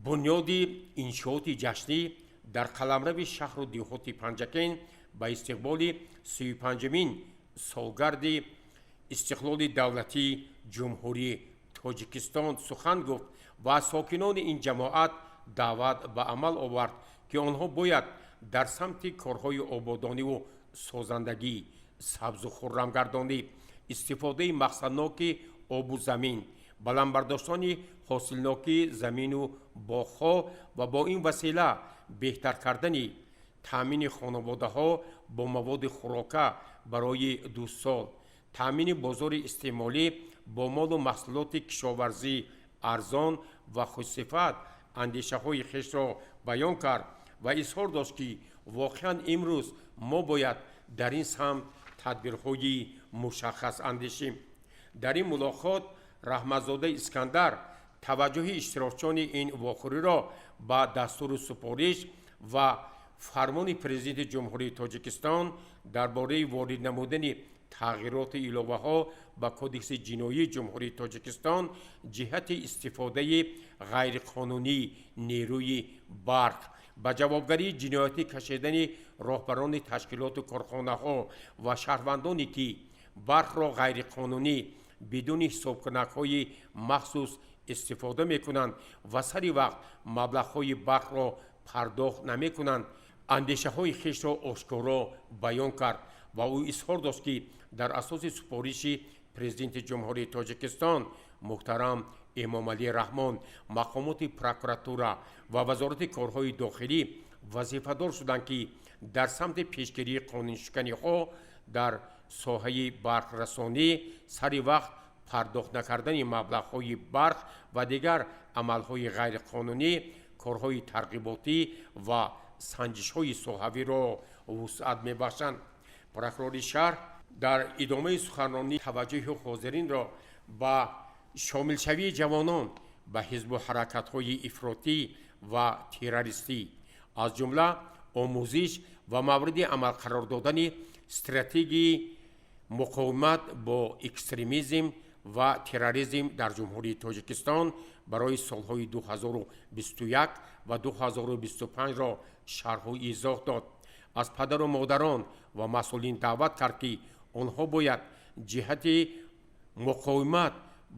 бунёди иншооти ҷашнӣ дар қаламрави шаҳру деҳоти Панҷакент ба истиқболи 35-умин солгарди истиқлоли давлатии Ҷумҳурии Тоҷикистон сухан гуфт ва аз сокинони ин ҷамоат даъват ба амал овард, ки онҳо бояд дар самти корҳои ободониву созандагӣ, сабзу хуррамгардонӣ, истифодаи мақсадноки обу замин, баланд бардоштани ҳосилнокии замину боғҳо ва бо ин васила беҳтар кардани таъмини хонаводаҳо бо маводи хӯрока барои 2 сол, таъмини бозори истеъмолӣ бо молу маҳсулоти кишоварзӣ арзон ва хушсифат андешаҳои хешро баён кард ва изҳор дошт, ки воқеан имрӯз мо бояд дар ин самт тадбирҳои мушаххас андешем. Дар ин мулоқот Раҳматзода Искандар таваҷҷӯҳи иштирокчиёни ин вохӯриро ба дастуру супориш ва фармони Президенти Ҷумҳурии Тоҷикистон дар бораи ворид намудани тағйироту иловаҳо ба Кодекси ҷиноии Ҷумҳурии Тоҷикистон ҷиҳати истифодаи ғайриқонунии нерӯи барқ, ба ҷавобгарии ҷиноятӣ кашидани роҳбарони ташкилоту корхонаҳо ва шаҳрвандоне, ки барқро ғайриқонунӣ бидуни ҳисобкунакҳои махсус истифода мекунанд ва сари вақт маблағҳои барқро пардохт намекунанд, андешаҳои хешро ошкоро баён кард ва ӯ изҳор дошт, ки дар асоси супориши Президенти Ҷумҳурии Тоҷикистон муҳтарам Эмомалӣ Раҳмон мақомоти прокуратура ва Вазорати корҳои дохилӣ вазифадор шуданд, ки дар самти пешгирии қонуншиканиҳо дар соҳаи барқрасонӣ, сари вақт пардохт накардани маблағҳои барқ ва дигар амалҳои ғайриқонунӣ корҳои тарғиботӣ ва санҷишҳои соҳавиро вусъат мебахшанд. Прокурори шаҳр дар идомаи суханронӣ таваҷҷӯҳи ҳозиринро ба шомилшавии ҷавонон ба ҳизбу ҳаракатҳои ифротӣ ва террористӣ, аз ҷумла омӯзиш ва мавриди амал қарор додани стратегияи муқовимат бо экстремизм ва терроризм дар Ҷумҳурии Тоҷикистон барои солҳои 2021 ва 2025-ро шарҳу изоҳ дод. Аз падару модарон ва масъулин даъват кард, ки онҳо бояд ҷиҳати муқовимат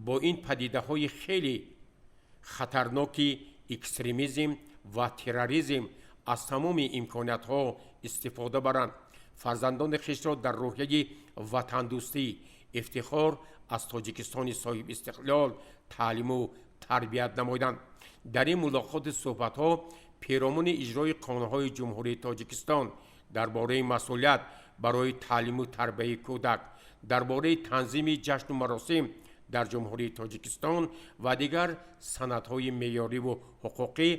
бо ин падидаҳои хеле хатарноки экстремизм ва терроризм аз тамоми имкониятҳо истифода баранд, фарзандони хешро дар рӯҳияи ватандӯстӣ, ифтихор аз Тоҷикистони соҳибистиқлол таълиму тарбият намоянд. Дар ин мулоқоти суҳбатҳо перомуни иҷрои қонунҳои Ҷумҳурии Тоҷикистон дар бораи масъулият барои таълиму тарбияи кӯдак, дар бораи танзими ҷашну маросим дар Ҷумҳурии Тоҷикистон ва дигар санадҳои меъёриву ҳуқуқӣ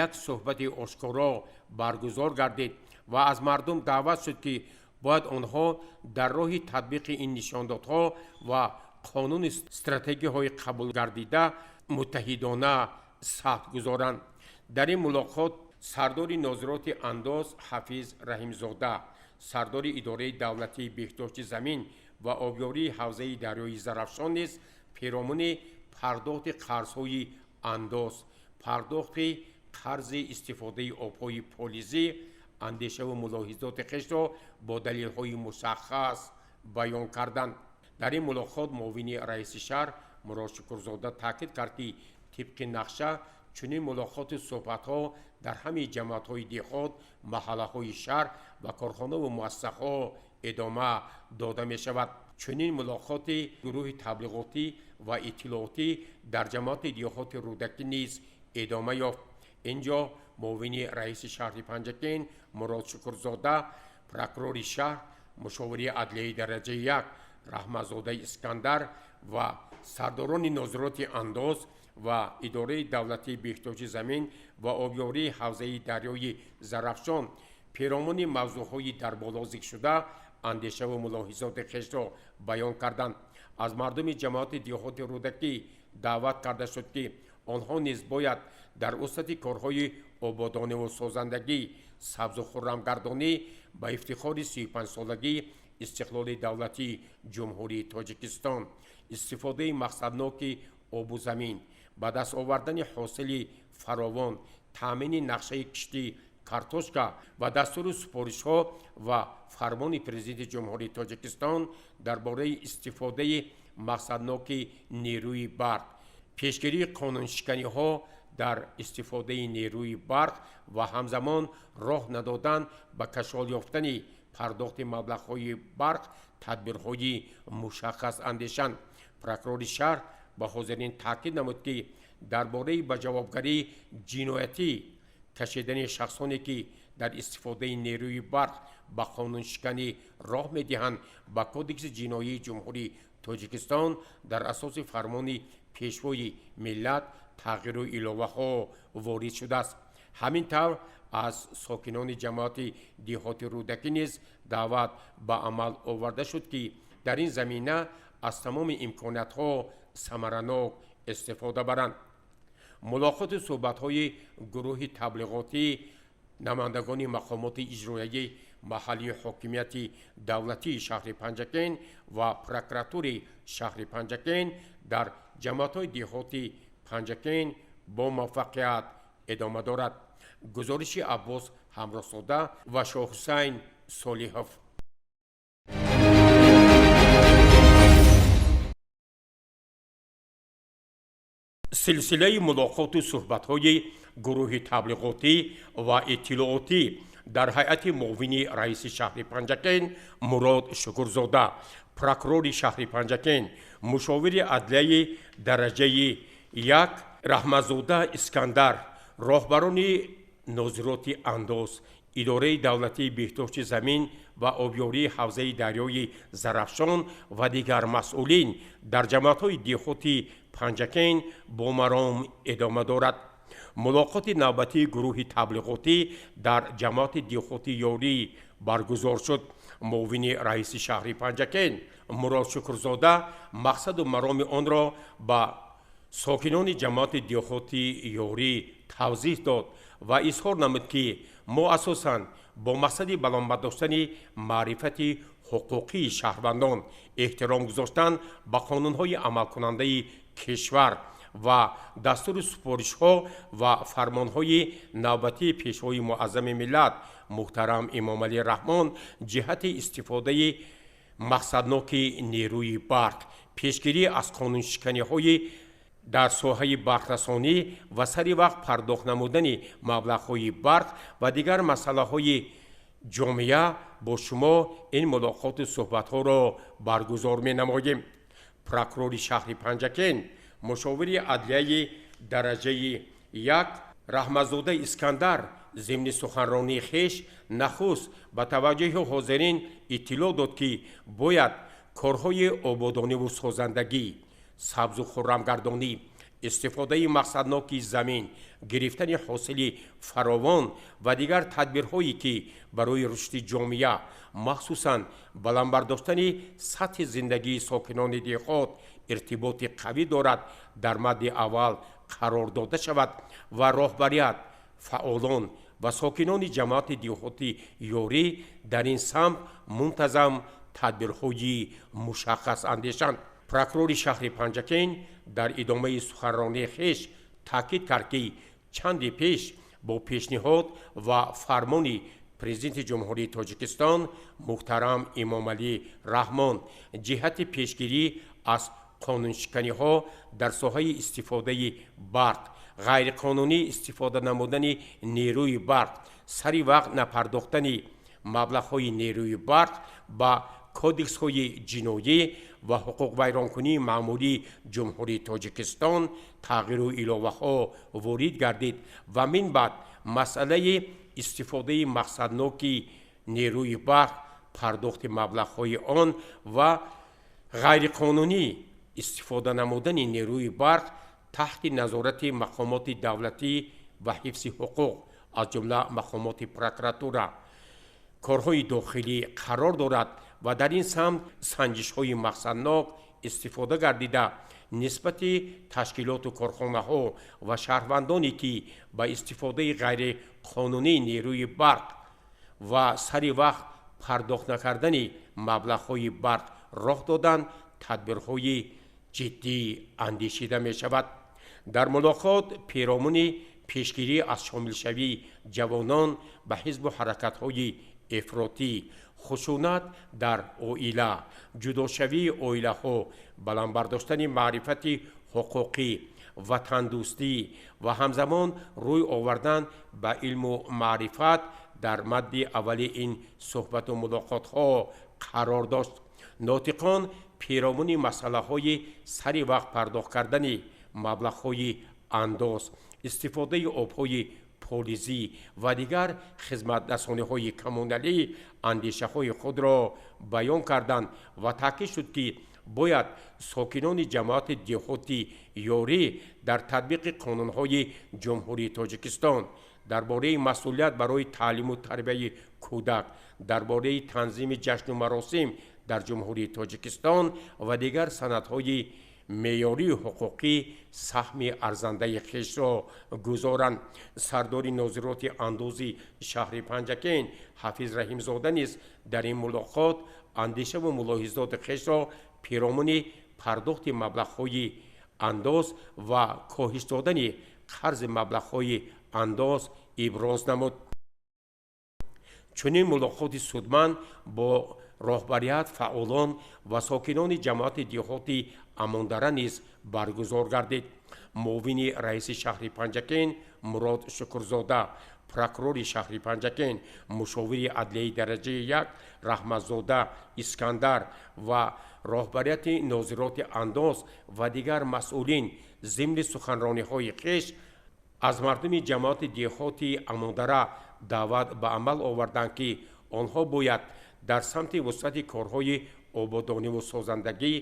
як суҳбати ошкоро баргузор гардид ва аз мардум даъват шуд, ки бояд онҳо дар роҳи татбиқи ин нишондодҳо ва қонуни стратегияҳои қабулгардида муттаҳидона саҳм гузоранд. Дар ин мулоқот Сардори нозироти андоз Ҳафиз Раҳимзода, сардори идораи давлатии беҳдошти замин ва обёрии ҳавзаи дарёи Зарафшон низ перомуни пардохти қарзҳои андоз, пардохти қарзи истифодаи обҳои полизӣ андешаву мулоҳизоти хешро бо далелҳои мушаххас баён карданд. Дар ин мулоқот муовини раиси шаҳр Мурод Шукурзода таъкид кард, ки тибқи нақша чунин мулоқоту суҳбатҳо дар ҳамаи ҷамоатҳои деҳот, маҳаллаҳои шаҳр ва корхонаву муассисаҳо идома дода мешавад. Чунин мулоқоти гурӯҳи таблиғотӣ ва иттилоотӣ дар ҷамоати деҳоти Рӯдакӣ низ идома ёфт. Ин ҷо муовини раиси шаҳри Панҷакент Мурод Шукурзода, прокурори шаҳр, мушовири адлияи дараҷаи як Раҳматзода Искандар ва сардорони нозироти андоз ва идораи давлатии беҳдошти замин ва обёрии ҳавзаи дарёи Зарафшон перомуни мавзӯъҳои дар боло зикршуда андешаву мулоҳизоти хешро баён карданд. Аз мардуми ҷамоати деҳоти Рӯдакӣ даъват карда шуд, ки онҳо низ бояд дар вусъати корҳои ободониву созандагӣ, сабзу хуррамгардонӣ ба ифтихори 35-солагии истиқлоли давлатии Ҷумҳурии Тоҷикистон, истифодаи мақсадноки обу замин, ба даст овардани ҳосили фаровон, таъмини нақшаи кишти картошка ва дастуру супоришҳо ва фармони Президенти Ҷумҳурии Тоҷикистон дар бораи истифодаи мақсадноки нерӯи барқ, пешгирии қонуншиканиҳо дар истифодаи нерӯи барқ ва ҳамзамон роҳ надодан ба кашол ёфтани пардохти маблағҳои барқ тадбирҳои мушаххас андешанд. Прокурори шаҳр ба ҳозирин таъкид намуд, ки дар бораи ба ҷавобгарии ҷиноятӣ кашидани шахсоне, ки дар истифодаи нерӯи барқ ба қонуншиканӣ роҳ медиҳанд, ба Кодекси ҷиноии Ҷумҳурии Тоҷикистон дар асоси фармони Пешвои миллат тағйиру иловаҳо ворид шудааст. Ҳамин тавр, аз сокинони ҷамоати деҳоти Рӯдакӣ низ даъват ба амал оварда шуд, ки дар ин замина аз тамоми имкониятҳо самаранок истифода баранд. Мулоқоту суҳбатҳои гурӯҳи таблиғотӣ, намояндагони мақомоти иҷроияи маҳаллии ҳокимияти давлатии шаҳри Панҷакент ва прокуратураи шаҳри Панҷакент дар ҷамоатҳои деҳоти Панҷакент бо муваффақият идома дорад. Гузориши Аббос Ҳамроҳзода ва Шоҳҳусайн Солиҳов. Силсилаи мулоқоту суҳбатҳои гурӯҳи таблиғотӣ ва иттилоотӣ дар ҳайати муовини раиси шаҳри Панҷакент Мурод Шукурзода, прокурори шаҳри Панҷакент, мушовири адлияи дараҷаи як Раҳматзода Искандар, роҳбарони нозироти андоз, идораи давлатии беҳдошти замин ва обёрии ҳавзаи дарёи Зарафшон ва дигар масъулин дар ҷамоатҳои деҳоти Панҷакент бо маром идома дорад. Мулоқоти навбатии гурӯҳи таблиғотӣ дар ҷамоати деҳоти Ёрӣ баргузор шуд. Муовини раиси шаҳри Панҷакент Мурод Шукрзода мақсаду мароми онро ба сокинони ҷамоати деҳоти Ёрӣ тавзеҳ дод ва изҳор намуд, ки мо асосан бо мақсади баланд бардоштани маърифати ҳуқуқии шаҳрвандон, эҳтиром гузоштан ба қонунҳои амалкунандаи кишвар ва дастуру супоришҳо ва фармонҳои навбатии Пешвои муаззами миллат муҳтарам Эмомалӣ Раҳмон ҷиҳати истифодаи мақсадноки нерӯи барқ, пешгирӣ аз қонуншиканиҳои дар соҳаи барқрасонӣ ва сари вақт пардохт намудани маблағҳои барқ ва дигар масъалаҳои ҷомеа бо шумо ин мулоқоту суҳбатҳоро баргузор менамоем. Прокурори шаҳри Панҷакент, мушовири адлияи дараҷаи як Раҳматзода Искандар зимни суханронии хеш нахуст ба таваҷҷӯҳи ҳозирин иттилоъ дод, ки бояд корҳои ободониву созандагӣ, сабзу хуррамгардонӣ, истифодаи мақсадноки замин, гирифтани ҳосили фаровон ва дигар тадбирҳое, ки барои рушди ҷомеа, махсусан баланд бардоштани сатҳи зиндагии сокинони деҳот иртиботи қавӣ дорад, дар мадди аввал қарор дода шавад ва роҳбарият, фаъолон Ва сокинони ҷамоати деҳоти Ёрӣ дар ин самт мунтазам тадбирҳои мушаххас андешанд. Прокурори шаҳри Панҷакент дар идомаи суханронии хеш таъкид кард, ки чанде пеш бо пешниҳод ва фармони Президенти Ҷумҳурии Тоҷикистон муҳтарам Эмомалӣ Раҳмон ҷиҳати пешгирӣ аз қонуншиканиҳо дар соҳаи истифодаи барқ, ғайриқонунӣ истифода намудани нерӯи барқ, сари вақт напардохтани маблағҳои нерӯи барқ ба кодексҳои ҷиноӣ ва ҳуқуқвайронкунии маъмурии Ҷумҳурии Тоҷикистон тағйиру иловаҳо ворид гардид ва мин баъд масъалаи истифодаи мақсадноки нерӯи барқ, пардохти маблағҳои он ва ғайриқонунӣ истифода намудани нерӯи барқ таҳти назорати мақомоти давлатӣ ва ҳифзи ҳуқуқ, аз ҷумла мақомоти прокуратура, корҳои дохилӣ қарор дорад ва дар ин самт санҷишҳои мақсаднок истифода гардида нисбати ташкилоту корхонаҳо ва шаҳрвандоне, ки ба истифодаи ғайриқонунии нерӯи барқ ва сари вақт пардохт накардани маблағҳои барқ роҳ доданд, тадбирҳои ҷиддӣ андешида мешавад. Дар мулоқот перомуни пешгирӣ аз шомилшавии ҷавонон ба ҳизбу ҳаракатҳои ифротӣ, хушунат дар оила, ҷудошавии оилаҳо, баланд бардоштани маърифати ҳуқуқӣ, ватандӯстӣ ва ҳамзамон рӯй овардан ба илму маърифат дар мадди аввали ин суҳбату мулоқотҳо қарор дошт. Нотиқон перомуни масъалаҳои сари вақт пардохт кардани маблағҳои андоз, истифодаи обҳои полизӣ ва дигар хизматрасониҳои коммуналӣ андешаҳои худро баён карданд ва таъкид шуд, ки бояд сокинони ҷамоати деҳоти Ёрӣ дар татбиқи қонунҳои Ҷумҳурии Тоҷикистон дар бораи масъулият барои таълиму тарбияи кӯдак, дар бораи танзими ҷашну маросим дар Ҷумҳурии Тоҷикистон ва дигар санадҳои меъёрии ҳуқуқӣ саҳми арзандаи хешро гузоранд. Сардори нозироти андози шаҳри Панҷакент Ҳафиз Раҳимзода низ дар ин мулоқот андешаву мулоҳизоти хешро перомуни пардохти маблағҳои андоз ва коҳиш додани қарзи маблағҳои андоз иброз намуд. Чунин мулоқоти судманд бо роҳбарият, фаъолон ва сокинони ҷамоати деҳоти Амондара низ баргузор гардид. Муовини раиси шаҳри Панҷакент Мурод Шукрзода, прокурори шаҳри Панҷакент, мушовири адлияи дараҷаи 1 Раҳматзода Искандар ва роҳбарияти нозироти андоз ва дигар масъулин зимни суханрониҳои хеш аз мардуми ҷамоати деҳоти Амондара даъват ба амал оварданд, ки онҳо бояд дар самти вусъати корҳои ободониву созандагӣ,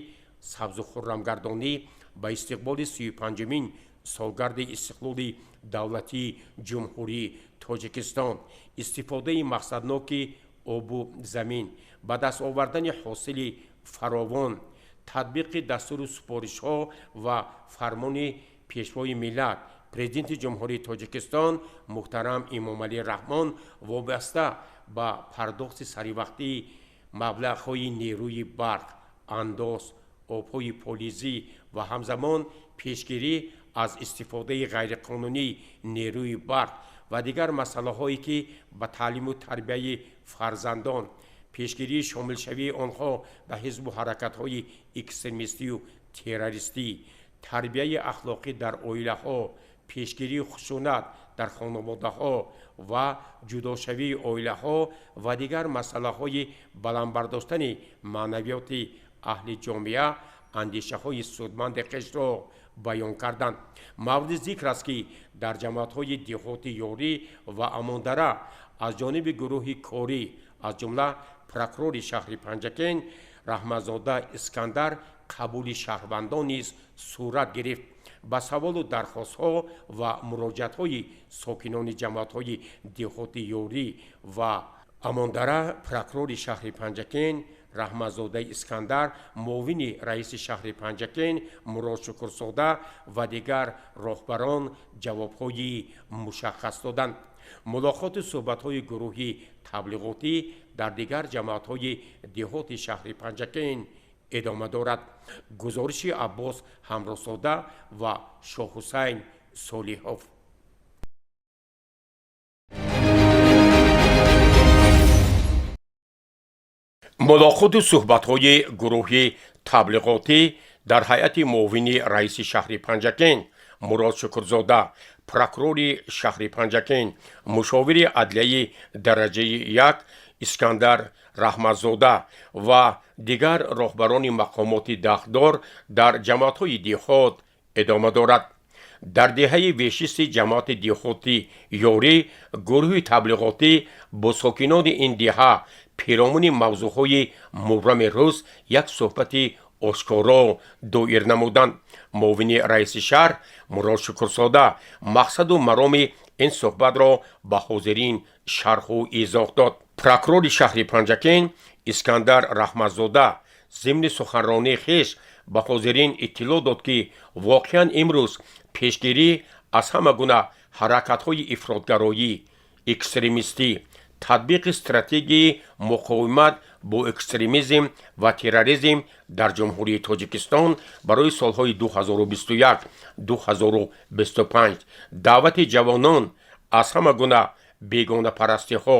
сабзу хуррамгардонӣ ба истиқболи 35-умин солгарди истиқлоли давлатии Ҷумҳурии Тоҷикистон, истифодаи мақсадноки обу замин, ба даст овардани ҳосили фаровон, татбиқи дастуру супоришҳо ва фармони Пешвои миллат, Президенти Ҷумҳурии Тоҷикистон муҳтарам Эмомалӣ Раҳмон вобаста ба пардохти саривақтии маблағҳои нерӯи барқ, андоз, обҳои полизӣ ва ҳамзамон пешгирӣ аз истифодаи ғайриқонунии нерӯи барқ ва дигар масъалаҳое, ки ба таълиму тарбияи фарзандон, пешгирии шомилшавии онҳо ба ҳизбу ҳаракатҳои экстремистию террористӣ, тарбияи ахлоқӣ дар оилаҳо, пешгирии хушунат дар хонаводаҳо ва ҷудошавии оилаҳо ва дигар масъалаҳои баланд бардоштани маънавиёти аҳли ҷомеа андешаҳои судманди хешро баён карданд. Мавриди зикр аст, ки дар ҷамоатҳои деҳоти Ёрӣ ва Амондара аз ҷониби гурӯҳи корӣ, аз ҷумла прокурори шаҳри Панҷакент Раҳматзода Искандар, қабули шаҳрвандон низ сурат гирифт. Ба саволу дархостҳо ва муроҷиатҳои сокинони ҷамоатҳои деҳоти Ёрӣ ва Амондара прокурори шаҳри Панҷакент Раҳматзодаи Искандар, муовини раиси шаҳри Панҷакент Мурод Шукрзода ва дигар роҳбарон ҷавобҳои мушаххас доданд. Мулоқоту суҳбатҳои гурӯҳи таблиғотӣ дар дигар ҷамоатҳои деҳоти шаҳри Панҷакент идома дорад. Гузориши Аббос Ҳамроҳзода ва Шоҳҳусайн Солиҳов. Мулоқоту суҳбатҳои гурӯҳи таблиғотӣ дар ҳайати муовини раиси шаҳри Панҷакент Мурод Шукрзода, прокурори шаҳри Панҷакент, мушовири адлияи дараҷаи як Искандар Раҳматзода ва дигар роҳбарони мақомоти дахлдор дар ҷамоатҳои деҳот идома дорад. Дар деҳаи Вешисти ҷамоати деҳоти Ёрӣ гурӯҳи таблиғотӣ бо сокинони ин деҳа пиромуни мавзӯъҳои мубрами рӯз як суҳбати ошкоро доир намуданд. Муовини раиси шаҳр Мурод Шукрзода мақсаду мароми ин суҳбатро ба ҳозирин шарҳу изоҳ дод. Прокурори шаҳри Панҷакент Искандар Раҳматзода зимни суханронии хеш ба ҳозирин иттилоъ дод, ки воқеан имрӯз пешгирӣ аз ҳама гуна ҳаракатҳои ифротгароӣ, экстремистӣ, татбиқи стратегияи муқовимат бо экстремизм ва терроризм дар Ҷумҳурии Тоҷикистон барои солҳои 2021-2025, даъвати ҷавонон аз ҳама гуна бегонапарастиҳо,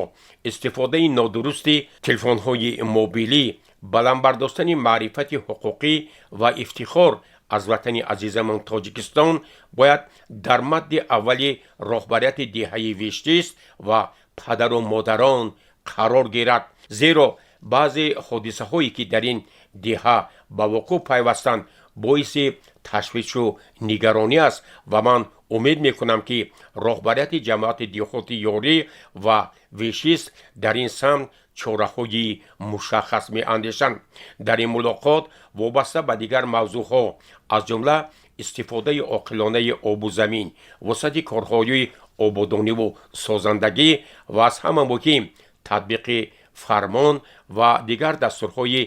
истифодаи нодурусти телефонҳои мобилӣ, баланд бардоштани маърифати ҳуқуқӣ ва ифтихор аз ватани азизамон Тоҷикистон бояд дар мадди аввали роҳбарияти деҳаи Вештист ва падару модарон қарор гирад, зеро баъзе ҳодисаҳое ки дар ин деҳа ба вуқӯъ пайвастанд, боиси ташвишу нигаронӣ аст ва ман умед мекунам, ки роҳбарияти ҷамоати деҳоти Ёрӣ ва Вешист дар ин самт чораҳои мушаххас меандешанд. Дар ин мулоқот вобаста ба дигар мавзӯъҳо, аз ҷумла истифодаи оқилонаи обу замин, вусъати корҳои ободониву созандагӣ ва аз ҳама муҳим татбиқи фармон ва дигар дастурҳои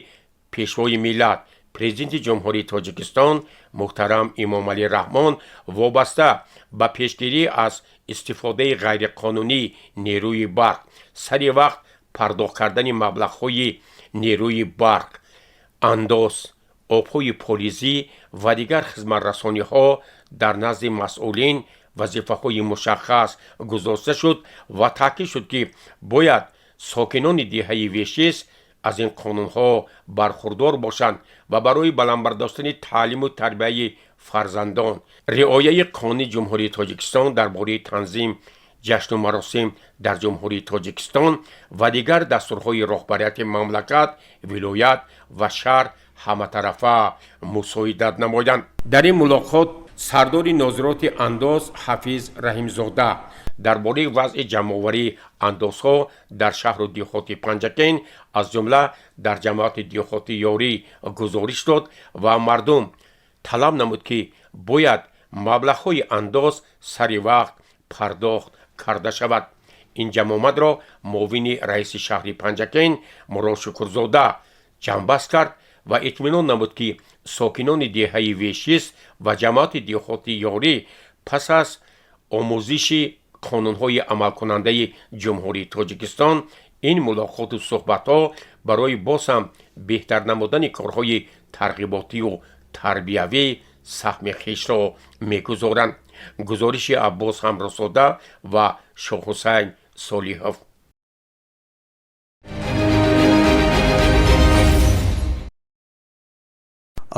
Пешвои миллат, Президенти Ҷумҳурии Тоҷикистон муҳтарам Эмомалӣ Раҳмон вобаста ба пешгирӣ аз истифодаи ғайриқонунии нерӯи барқ, сари вақт пардохт кардани маблағҳои нерӯи барқ, андоз, обҳои полизӣ ва дигар хизматрасониҳо дар назди масъулин вазифаҳои мушаххас гузошта шуд ва таъкид шуд, ки бояд сокинони деҳаи Вешист аз ин қонунҳо бархурдор бошанд ва барои баланд бардоштани таълиму тарбияи фарзандон, риояи Қонуни Ҷумҳурии Тоҷикистон дар бораи танзим ҷашну маросим дар Ҷумҳурии Тоҷикистон ва дигар дастурҳои роҳбарияти мамлакат, вилоят ва шаҳр ҳаматарафа мусоидат намоянд. Дар ин мулоқот сардори нозироти андоз Ҳафиз Раҳимзода дар бораи вазъи ҷамъоварии андозҳо дар шаҳру деҳоти Панҷакент, аз ҷумла дар ҷамоати деҳоти Ёрӣ гузориш дод ва мардум талаб намуд, ки бояд маблағҳои андоз сари вақт пардохт карда шавад. Ин ҷамъомадро муовини раиси шаҳри Панҷакент Мурод Шукрзода ҷамъбаст кард ва итминон намуд, ки сокинони деҳаи Вешист ва ҷамоати деҳоти Ёрӣ пас аз омӯзиши қонунҳои амалкунандаи Ҷумҳурии Тоҷикистон ин мулоқоту суҳбатҳо барои боз ҳам беҳтар намудани корҳои тарғиботию тарбиявӣ саҳми хешро мегузоранд. Гузориши Аббос Ҳамроҳзода ва Шоҳҳусайн Солиҳов.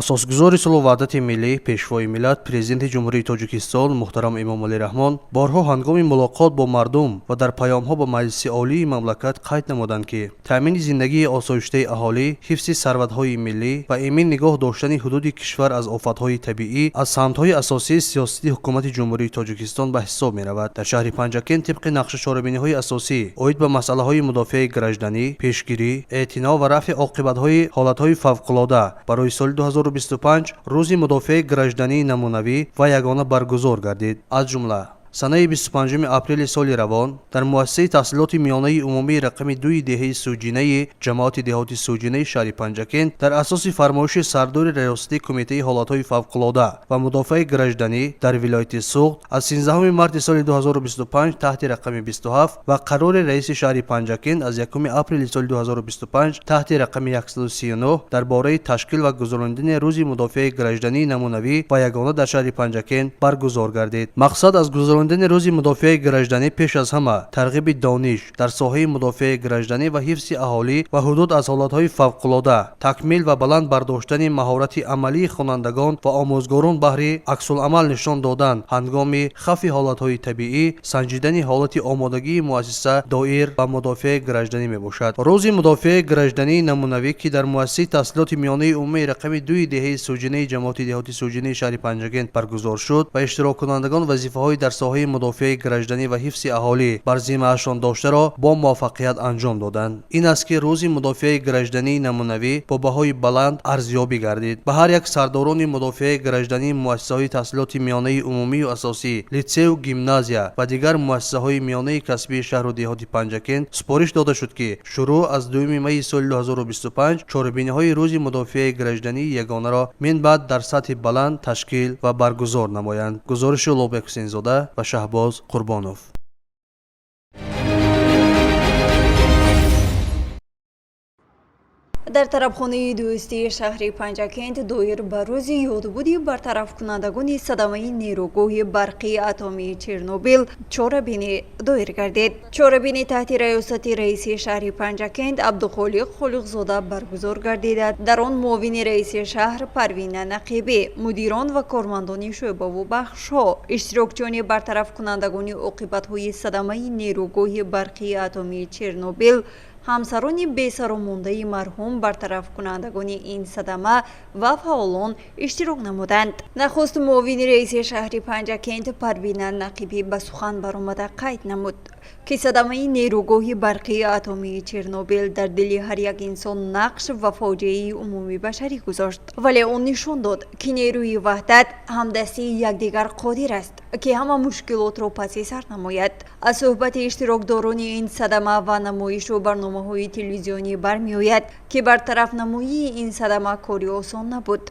Асосгузори сулҳу ваҳдати миллӣ, Пешвои миллат, Президенти Ҷумҳурии Тоҷикистон муҳтарам Эмомалӣ Раҳмон борҳо ҳангоми мулоқот бо мардум ва дар паёмҳо ба Маҷлиси Олии мамлакат қайд намуданд, ки таъмини зиндагии осоиштаи аҳолӣ, ҳифзи сарватҳои миллӣ ва эмин нигоҳ доштани ҳудуди кишвар аз офатҳои табиӣ аз самтҳои асосии сиёсати Ҳукумати Ҷумҳурии Тоҷикистон ба ҳисоб меравад. Дар шаҳри Панҷакент тибқи нақша чорабиниҳои асосӣ оид ба масъалаҳои мудофиаи гражданӣ, пешгирӣ, эътино ва рафъи оқибатҳои ҳолатҳои фавқулода барои соли 2025 рӯзи мудофиаи граждании намунавӣ ва ягона баргузор гардид. Аз ҷумла Санаи 25 апрели соли равон дар муассисаи таҳсилоти миёнаи умумии рақами 2 деҳаи Суҷинаи ҷамоати деҳоти Суҷинаи шаҳри Панҷакент дар асоси фармоиши сардори Раёсати Кумитаи ҳолатҳои фавқулода ва мудофиаи гражданӣ дар вилояти Суғд аз 13 марти соли 2025 таҳти рақами 27 ва қарори раиси шаҳри Панҷакент аз 1 апрели соли 2025 таҳти рақами 139 дар бораи ташкил ва гузаронидани рӯзи мудофиаи граждании намунавӣ ва ягона дар шаҳри Панҷакент баргузор гардид. Мақсад аз гузаронидани рӯзи мудофиаи гражданӣ пеш аз ҳама тарғиби дониш дар соҳаи мудофиаи гражданӣ ва ҳифзи аҳолӣ ва ҳудуд аз ҳолатҳои фавқулода, такмил ва баланд бардоштани маҳорати амалии хонандагон ва омӯзгорон баҳри аксуламал нишон додан ҳангоми хавфи ҳолатҳои табиӣ, санҷидани ҳолати омодагии муассиса доир ба мудофиаи гражданӣ мебошад. Рӯзи мудофиаи граждании намунавӣ, ки дар муассисаи таҳсилоти миёнаи умумии рақами 2 деҳаи Суҷинаи ҷамоати деҳоти Суҷинаи шаҳри Панҷакент баргузор шуд ва иштироккунандагон вазифаҳои дар соҳаи мудофиаи гражданӣ ва ҳифзи аҳолӣ бар зиммаашон доштаро бо муваффақият анҷом доданд. Ин аст, ки рӯзи мудофиаи граждании намунавӣ бо баҳои баланд арзёбӣ гардид. Ба ҳар як сардорони мудофиаи граждании муассисаҳои таҳсилоти миёнаи умумию асосӣ, литсею гимназия ва дигар муассисаҳои миёнаи касбии шаҳру деҳоти Панҷакент супориш дода шуд, ки шурӯъ аз 2 майи соли 2025 чорабиниҳои рӯзи мудофиаи граждании ягонаро минбаъд дар сатҳи баланд ташкил ва баргузор намоянд. Гузориши Улуғбек Ҳусейнзода ва Шаҳбоз Қурбонов. Дар тарабхонаи дӯстии шаҳри Панҷакент доир ба рӯзи ёдбуди бартарафкунандагони садамаи нерӯгоҳи барқии атомии Чернобил чорабинӣ доир гардид. Чорабинӣ таҳти раёсати раиси шаҳри Панҷакент Абдухолиқ Холиқзода баргузор гардида, дар он муовини раиси шаҳр Парвина Нақибӣ, мудирон ва кормандони шӯъбаву бахшҳо, иштирокчиёни бартарафкунандагони оқибатҳои садамаи нерӯгоҳи барқии атомии Чернобил, ҳамсарони бесаромондаи марҳум бартарафкунандагони ин садама ва фаъолон иштирок намуданд. Нахуст муовини раиси шаҳри Панҷакент Парвина Нақибӣ ба сухан баромада қайд намуд, ки садамаи нерӯгоҳи барқии атомии Чернобил дар дили ҳар як инсон нақш ва фоҷиаи умумибашарӣ гузошт, вале он нишон дод, ки нерӯи ваҳдат, ҳамдастии якдигар қодир аст, ки ҳама мушкилотро паси сар намояд. Аз суҳбати иштирокдорони ин садама ва намоишу барномаҳои телевизионӣ бармеояд, ки бартарафнамоии ин садама кори осон набуд.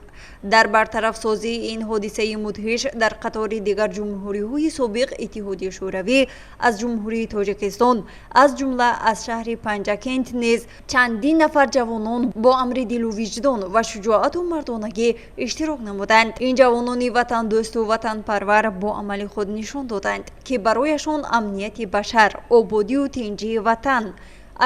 Дар бартарафсозии ин ҳодисаи мудҳиш дар қатори дигар ҷумҳуриҳои собиқ Иттиҳоди Шӯравӣ, аз Ҷумҳурии Тоҷикистон, аз ҷумла аз шаҳри Панҷакент низ чандин нафар ҷавонон бо амри дилу виҷдон ва шуҷоату мардонагӣ иштирок намуданд. Ин ҷавонони ватандӯсту ватанпарвар бо амали худ нишон доданд, ки барояшон амнияти башар, ободию тинҷии ватан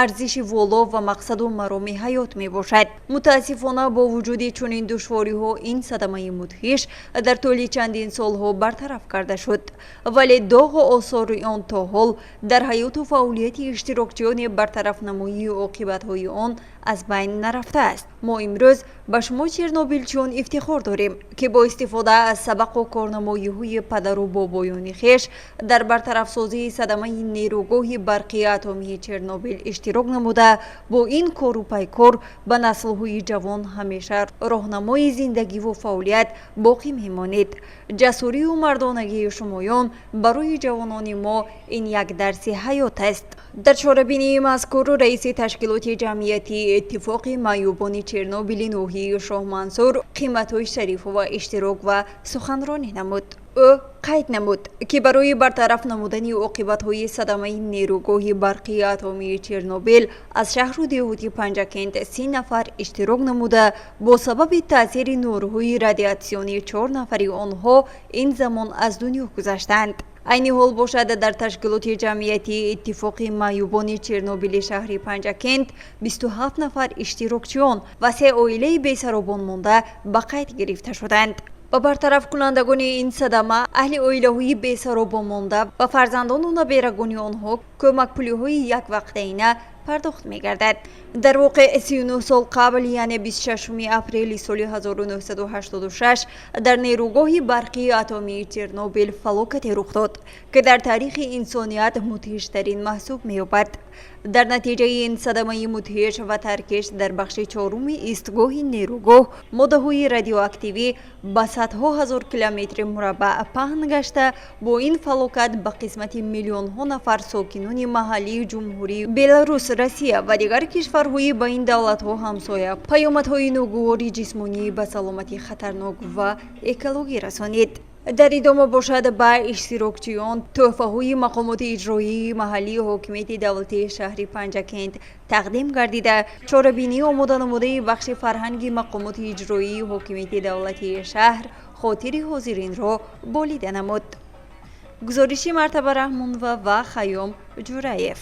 арзиши воло ва мақсаду мароми ҳаёт мебошад. Мутаассифона, бо вуҷуди чунин душвориҳо ин садамаи мудҳиш дар тӯли чандин солҳо бартараф карда шуд, вале доғу осори он то ҳол дар ҳаёту фаъолияти иштирокчиёни бартарафнамоии оқибатҳои он аз байн нарафтааст. Мо имрӯз ба шумо чернобилчиён ифтихор дорем, ки бо истифода аз сабақу корнамоиҳои падару бобоёни хеш дар бартарафсозии садамаи нерӯгоҳи барқии атомии Чернобил иштирок намуда, бо ин кору пайкор ба наслҳои ҷавон ҳамеша роҳнамои зиндагиву фаъолият боқӣ мемонед. Ҷасурию мардонагии шумоён барои ҷавонони мо ин як дарси ҳаёт аст. Дар чорабинии мазкур раиси ташкилоти ҷамъиятии Иттифоқи маъюбони Чернобили ноҳияи Шоҳмансур Қиматҳои Шарифова иштирок ва суханронӣ намуд. Ӯ қайд намуд, ки барои бартараф намудани оқибатҳои садамаи нерӯгоҳи барқии атомии Чернобил аз шаҳру деҳоти Панҷакент 30 нафар иштирок намуда, бо сабаби таъсири нурҳои радиатсионӣ 4 нафари онҳо ин замон аз дунё гузаштанд. Айни ҳол бошад, дар ташкилоти ҷамъиятии Иттифоқи маъюбони Чернобили шаҳри Панҷакент 27 нафар иштирокчиён ва 3 оилаи бесаробон монда ба қайд гирифта шуданд. Ба бартарафкунандагони ин садама, аҳли оилаҳои бесаробон монда ва фарзандону наберагони онҳо кӯмакпулиҳои яквақтаина Пардохт мегардад. Дар воқеъ, 39 сол қабл, яъне 26 апрели соли 1986, дар нерӯгоҳи барқии атомии Чернобил фалокате рух дод, ки дар таърихи инсоният мудҳиштарин маҳсуб меёбад. Дар натиҷаи ин садамаи мудҳиш ва таркиш дар бахши чоруми истгоҳи нерӯгоҳ моддаҳои радиоактивӣ ба садҳо ҳазор километри мураббаъ паҳн гашта, бо ин фалокат ба қисмати миллионҳо нафар сокинони маҳаллии Ҷумҳурии Беларус, Россия ва дигар кишварҳои ба ин давлатҳо ҳамсоя паёмадҳои ногувори ҷисмонӣ, ба саломатӣ хатарнок ва экологӣ расонид. Дар идома бошад, ба иштирокчиён тӯҳфаҳои мақомоти иҷроии маҳаллии ҳокимияти давлатии шаҳри Панҷакент тақдим гардида, чорабинии омоданамудаи бахши фарҳанги мақомоти иҷроии ҳокимияти давлатии шаҳр хотири ҳозиринро болида намуд. Гузориши Мартаба Раҳмонова ва Хайём Ҷураев.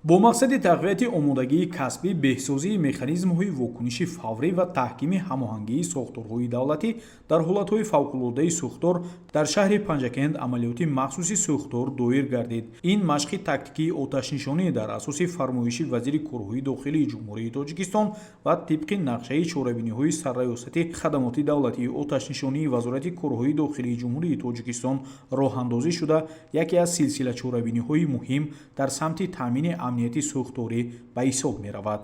Бо мақсади тақвияти омодагии касбӣ, беҳсозии механизмҳои вокуниши фаврӣ ва таҳкими ҳамоҳангии сохторҳои давлатӣ дар ҳолатҳои фавқулодаи сӯхтор дар шаҳри Панҷакент амалиёти махсуси сӯхтор доир гардид. Ин машқи тактикии оташнишонӣ дар асоси фармоиши вазири корҳои дохилии Ҷумҳурии Тоҷикистон ва тибқи нақшаи чорабиниҳои Сарраёсати хадамоти давлатии оташнишонии Вазорати корҳои дохилии Ҷумҳурии Тоҷикистон роҳандозӣ шуда, яке аз силсила чорабиниҳои муҳим дар самти таъмини амнияти сӯхторӣ ба ҳисоб меравад.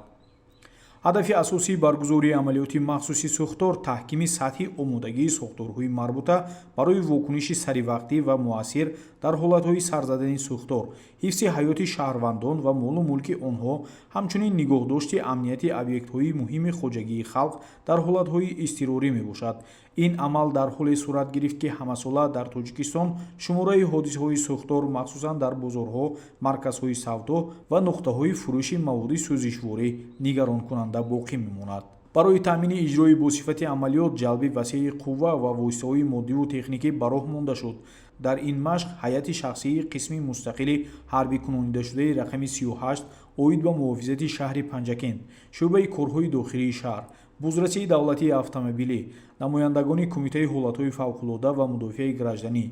Ҳадафи асосии баргузории амалиёти махсуси сӯхтор таҳкими сатҳи омодагии сохторҳои марбута барои вокуниши саривақтӣ ва муассир дар ҳолатҳои сар задани сӯхтор, ҳифзи ҳаёти шаҳрвандон ва молу мулки онҳо, ҳамчунин нигоҳдошти амнияти объектҳои муҳими хоҷагии халқ дар ҳолатҳои изтирорӣ мебошад. Ин амал дар ҳоле сурат гирифт, ки ҳамасола дар Тоҷикистон шумораи ҳодисаҳои сӯхтор, махсусан дар бозорҳо, марказҳои савдо ва нуқтаҳои фурӯши маводи сӯзишворӣ, нигаронкунанда боқӣ мемонад. Барои таъмини иҷрои босифати амалиёт ҷалби васеи қувва ва воситаҳои моддиву техникӣ ба роҳ монда шуд. Дар ин машқ ҳайати шахсии қисми мустақили ҳарбӣ кунонидашудаи рақами 38 оид ба муҳофизати шаҳри Панҷакент, шӯъбаи корҳои дохилии шаҳр, бозрасии давлатии автомобилӣ, намояндагони Кумитаи ҳолатҳои фавқулода ва мудофиаи гражданӣ,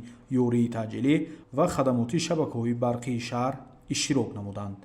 ёрии таъҷилӣ ва хадамоти шабакаҳои барқии шаҳр иштирок намуданд.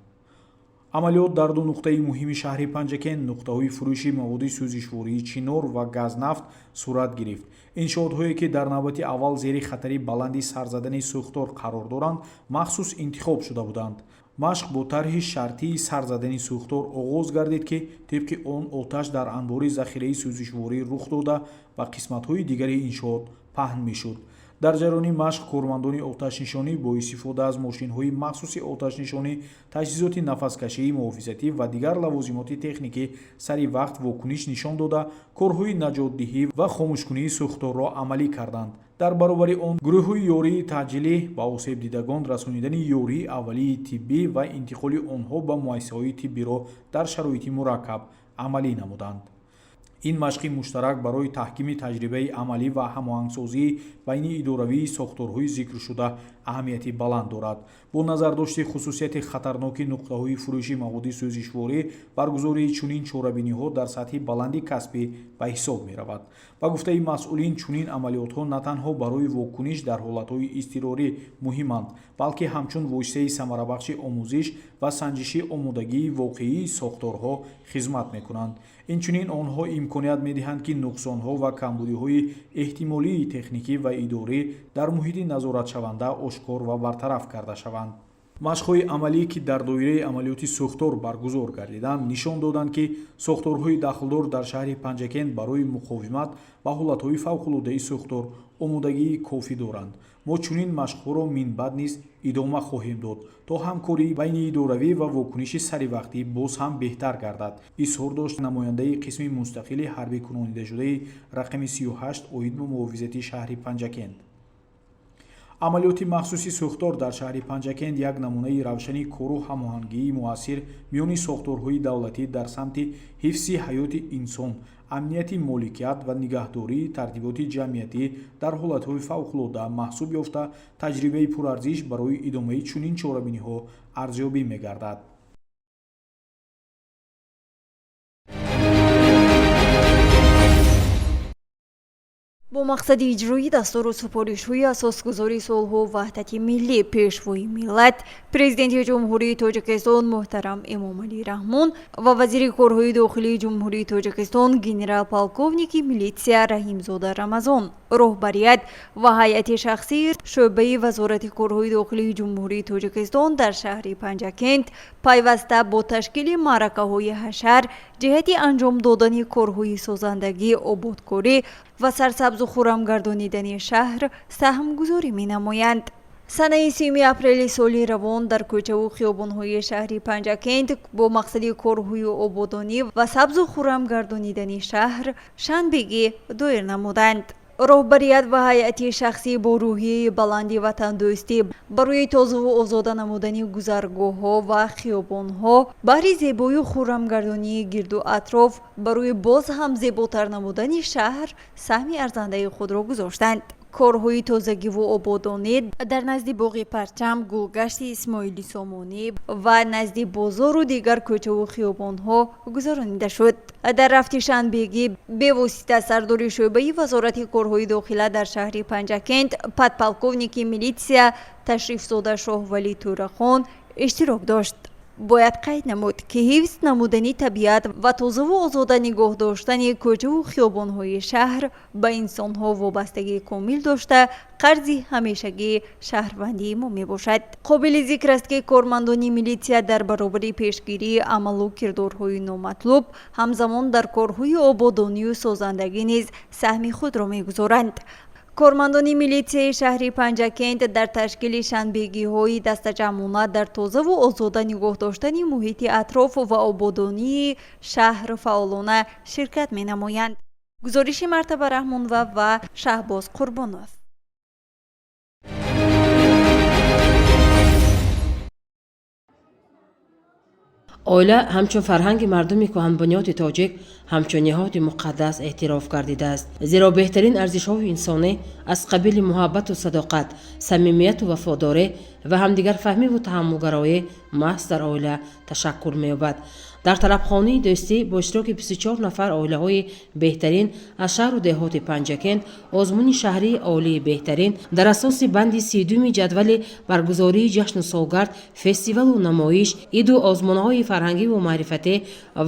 Амалиёт дар ду нуқтаи муҳими шаҳри Панҷакент, нуқтаҳои фурӯши маводи сӯзишвории Чинор ва Газнафт, сурат гирифт. Иншоотҳое, ки дар навбати аввал зери хатари баланди сар задани сӯхтор қарор доранд, махсус интихоб шуда буданд. Машқ бо тарҳи шартии сар задани сӯхтор оғоз гардид, ки тибқи он оташ дар анбори захираи сӯзишворӣ рух дода, ба қисматҳои дигари иншоот паҳн мешуд. Дар ҷараёни машқ кормандони оташнишонӣ бо истифода аз мошинҳои махсуси оташнишонӣ, таҷҳизоти нафаскашии муҳофизатӣ ва дигар лавозимоти техникӣ сари вақт вокуниш нишон дода, корҳои наҷотдиҳӣ ва хомӯшкунии сӯхторро амалӣ карданд. Дар баробари он гурӯҳҳои ёрии таъҷилӣ ба осебдидагон расонидани ёрии аввалии тиббӣ ва интиқоли онҳо ба муассисаҳои тиббиро дар шароити мураккаб амалӣ намуданд. Ин машқи муштарак барои таҳкими таҷрибаи амалӣ ва ҳамоҳангсозии байни идоравии сохторҳои зикршуда аҳамияти баланд дорад. Бо назардошти хусусияти хатарноки нуқтаҳои фурӯши маводи сӯзишворӣ, баргузории чунин чорабиниҳо дар сатҳи баланди касбӣ ба ҳисоб меравад. Ба гуфтаи масъулин, чунин амалиётҳо на танҳо барои вокуниш дар ҳолатҳои изтирорӣ муҳиманд, балки ҳамчун воситаи самарабахши омӯзиш ва санҷиши омодагии воқеии сохторҳо хизмат мекунанд. Инчунин онҳо имконият медиҳанд, ки нуқсонҳо ва камбудиҳои эҳтимолии техникӣ ва идорӣ дар муҳити назоратшаванда ошкор ва бартараф карда шаванд. Машқҳои амалӣ, ки дар доираи амалиёти сӯхтор баргузор гардиданд, нишон доданд, ки сохторҳои дахлдор дар шаҳри Панҷакент барои муқовимат ба ҳолатҳои фавқулодаи сӯхтор омодагии кофӣ доранд. Мо чунин машқҳоро минбаъд низ идома хоҳем дод, то ҳамкории байниидоравӣ ва вокуниши саривақтӣ боз ҳам беҳтар гардад, изҳор дошт намояндаи қисми мустақили ҳарбӣ кунонидашудаи рақами 38 оид ба муҳофизати шаҳри Панҷакент. Амалиёти махсуси сӯхтор дар шаҳри Панҷакент як намунаи равшани кору ҳамоҳангии муассир миёни сохторҳои давлатӣ дар самти ҳифзи ҳаёти инсон, амнияти моликият ва нигаҳдории тартиботи ҷамъиятӣ дар ҳолатҳои фавқулода маҳсуб ёфта, таҷрибаи пурарзиш барои идомаи чунин чорабиниҳо арзёбӣ мегардад. Бо Бо мақсади иҷрои дастуру супоришҳои асосгузори сулҳу ваҳдати миллӣ, Пешвои миллат, Президенти Ҷумҳурии Тоҷикистон муҳтарам Эмомалӣ Раҳмон ва вазири корҳои дохилии Ҷумҳурии Тоҷикистон генерал-полковники милитсия Раҳимзода Рамазон, роҳбарият ва ҳайати шахсии шӯъбаи Вазорати корҳои дохилии Ҷумҳурии Тоҷикистон дар шаҳри Панҷакент пайваста бо ташкили маъракаҳои ҳашар ҷиҳати анҷом додани корҳои созандагӣ, ободкорӣ ва сарсабзу хуррам гардонидани шаҳр саҳмгузорӣ менамоянд. Санаи 30 апрели соли равон дар кӯчаву хиёбонҳои шаҳри Панҷакент бо мақсади корҳои ободонӣ ва сабзу хуррам гардонидани шаҳр шанбегӣ доир намуданд. Роҳбарият ва ҳайати шахсӣ бо рӯҳияи баланди ватандӯстӣ барои тозаву озода намудани гузаргоҳҳо ва хиёбонҳо, баҳри зебою хуррамгардонии гирду атроф, барои боз ҳам зеботар намудани шаҳр саҳми арзандаи худро гузоштанд. Корҳои тозагиву ободонӣ дар назди боғи Парчам, гулгашти Исмоили Сомонӣ ва назди бозору дигар кӯчаву хиёбонҳо гузаронида шуд. Дар рафти шанбегӣ бевосита сардори шӯъбаи Вазорати корҳои дохила дар шаҳри Панҷакент подполковники милитсия Ташрифзода Шоҳвалӣ Тӯрахон иштирок дошт. Бояд қайд намуд, ки ҳифз намудани табиат ва тозаву озода нигоҳ доштани кӯчаву хиёбонҳои шаҳр ба инсонҳо вобастагии комил дошта, қарзи ҳамешагии шаҳрвандии мо мебошад. Қобили зикр аст, ки кормандони милитсия дар баробари пешгирии амалу кирдорҳои номатлуб, ҳамзамон дар корҳои ободонию созандагӣ низ саҳми худро мегузоранд. Кормандони милитсияи шаҳри Панҷакент дар ташкили шанбегиҳои дастаҷамъона дар тозаву озода нигоҳ доштани муҳити атроф ва ободонии шаҳр фаъолона ширкат менамоянд. Гузориши Мартаба Раҳмонова ва Шаҳбоз Қурбонов. Оила ҳамчун фарҳанги мардуми кӯҳанбунёди тоҷик, ҳамчун ниҳоди муқаддас эътироф гардидааст, зеро беҳтарин арзишҳои инсонӣ аз қабили муҳаббату садоқат, самимияту вафодорӣ ва ҳамдигарфаҳмиву таҳаммулгароӣ маҳз дар оила ташаккул меёбад. Дар тарабхонаи дӯстӣ бо иштироки 24 нафар оилаҳои беҳтарин аз шаҳру деҳоти Панҷакент озмуни шаҳрии олии беҳтарин дар асоси банди 32-ми ҷадвали баргузории ҷашну солгард, фестивалу намоиш, иду озмунҳои фарҳангиву маърифатӣ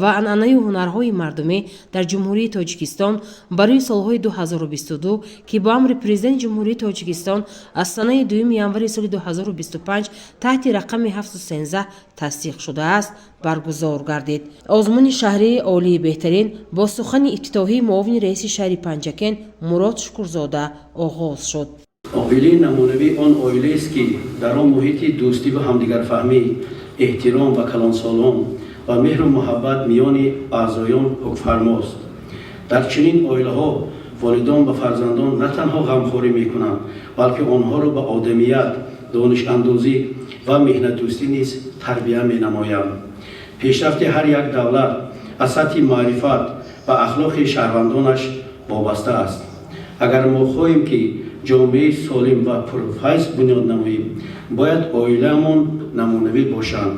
ва анъанаю ҳунарҳои мардумӣ дар Ҷумҳурии Тоҷикистон барои солҳои 2022, ки бо амри Президенти Ҷумҳурии Тоҷикистон аз санаи 2 январи соли 2025 таҳти рақами 713 тасдиқ шудааст, баргузор гардид. Озмуни шаҳрии олии беҳтарин бо сухани ифтитоҳии муовини раиси шаҳри Панҷакент Мурод Шукурзода оғоз шуд. Оилаи намунавӣ он оилаест, ки дар он муҳити дӯстӣ ва ҳамдигарфаҳмӣ, эҳтиром ба калонсолон ва меҳру муҳаббат миёни аъзоён ҳукмфармост. Дар чунин оилаҳо волидон ба фарзандон на танҳо ғамхорӣ мекунанд, балки онҳоро ба одамият, донишандозӣ ва меҳнатдӯстӣ низ тарбия менамоянд. Пешрафти ҳар як давлат аз сатҳи маърифат ва ахлоқи шаҳрвандонаш вобаста аст. Агар мо хоҳем, ки ҷомеаи солим ва пурфайз бунёд намоем, бояд оилаамон намунавӣ бошанд.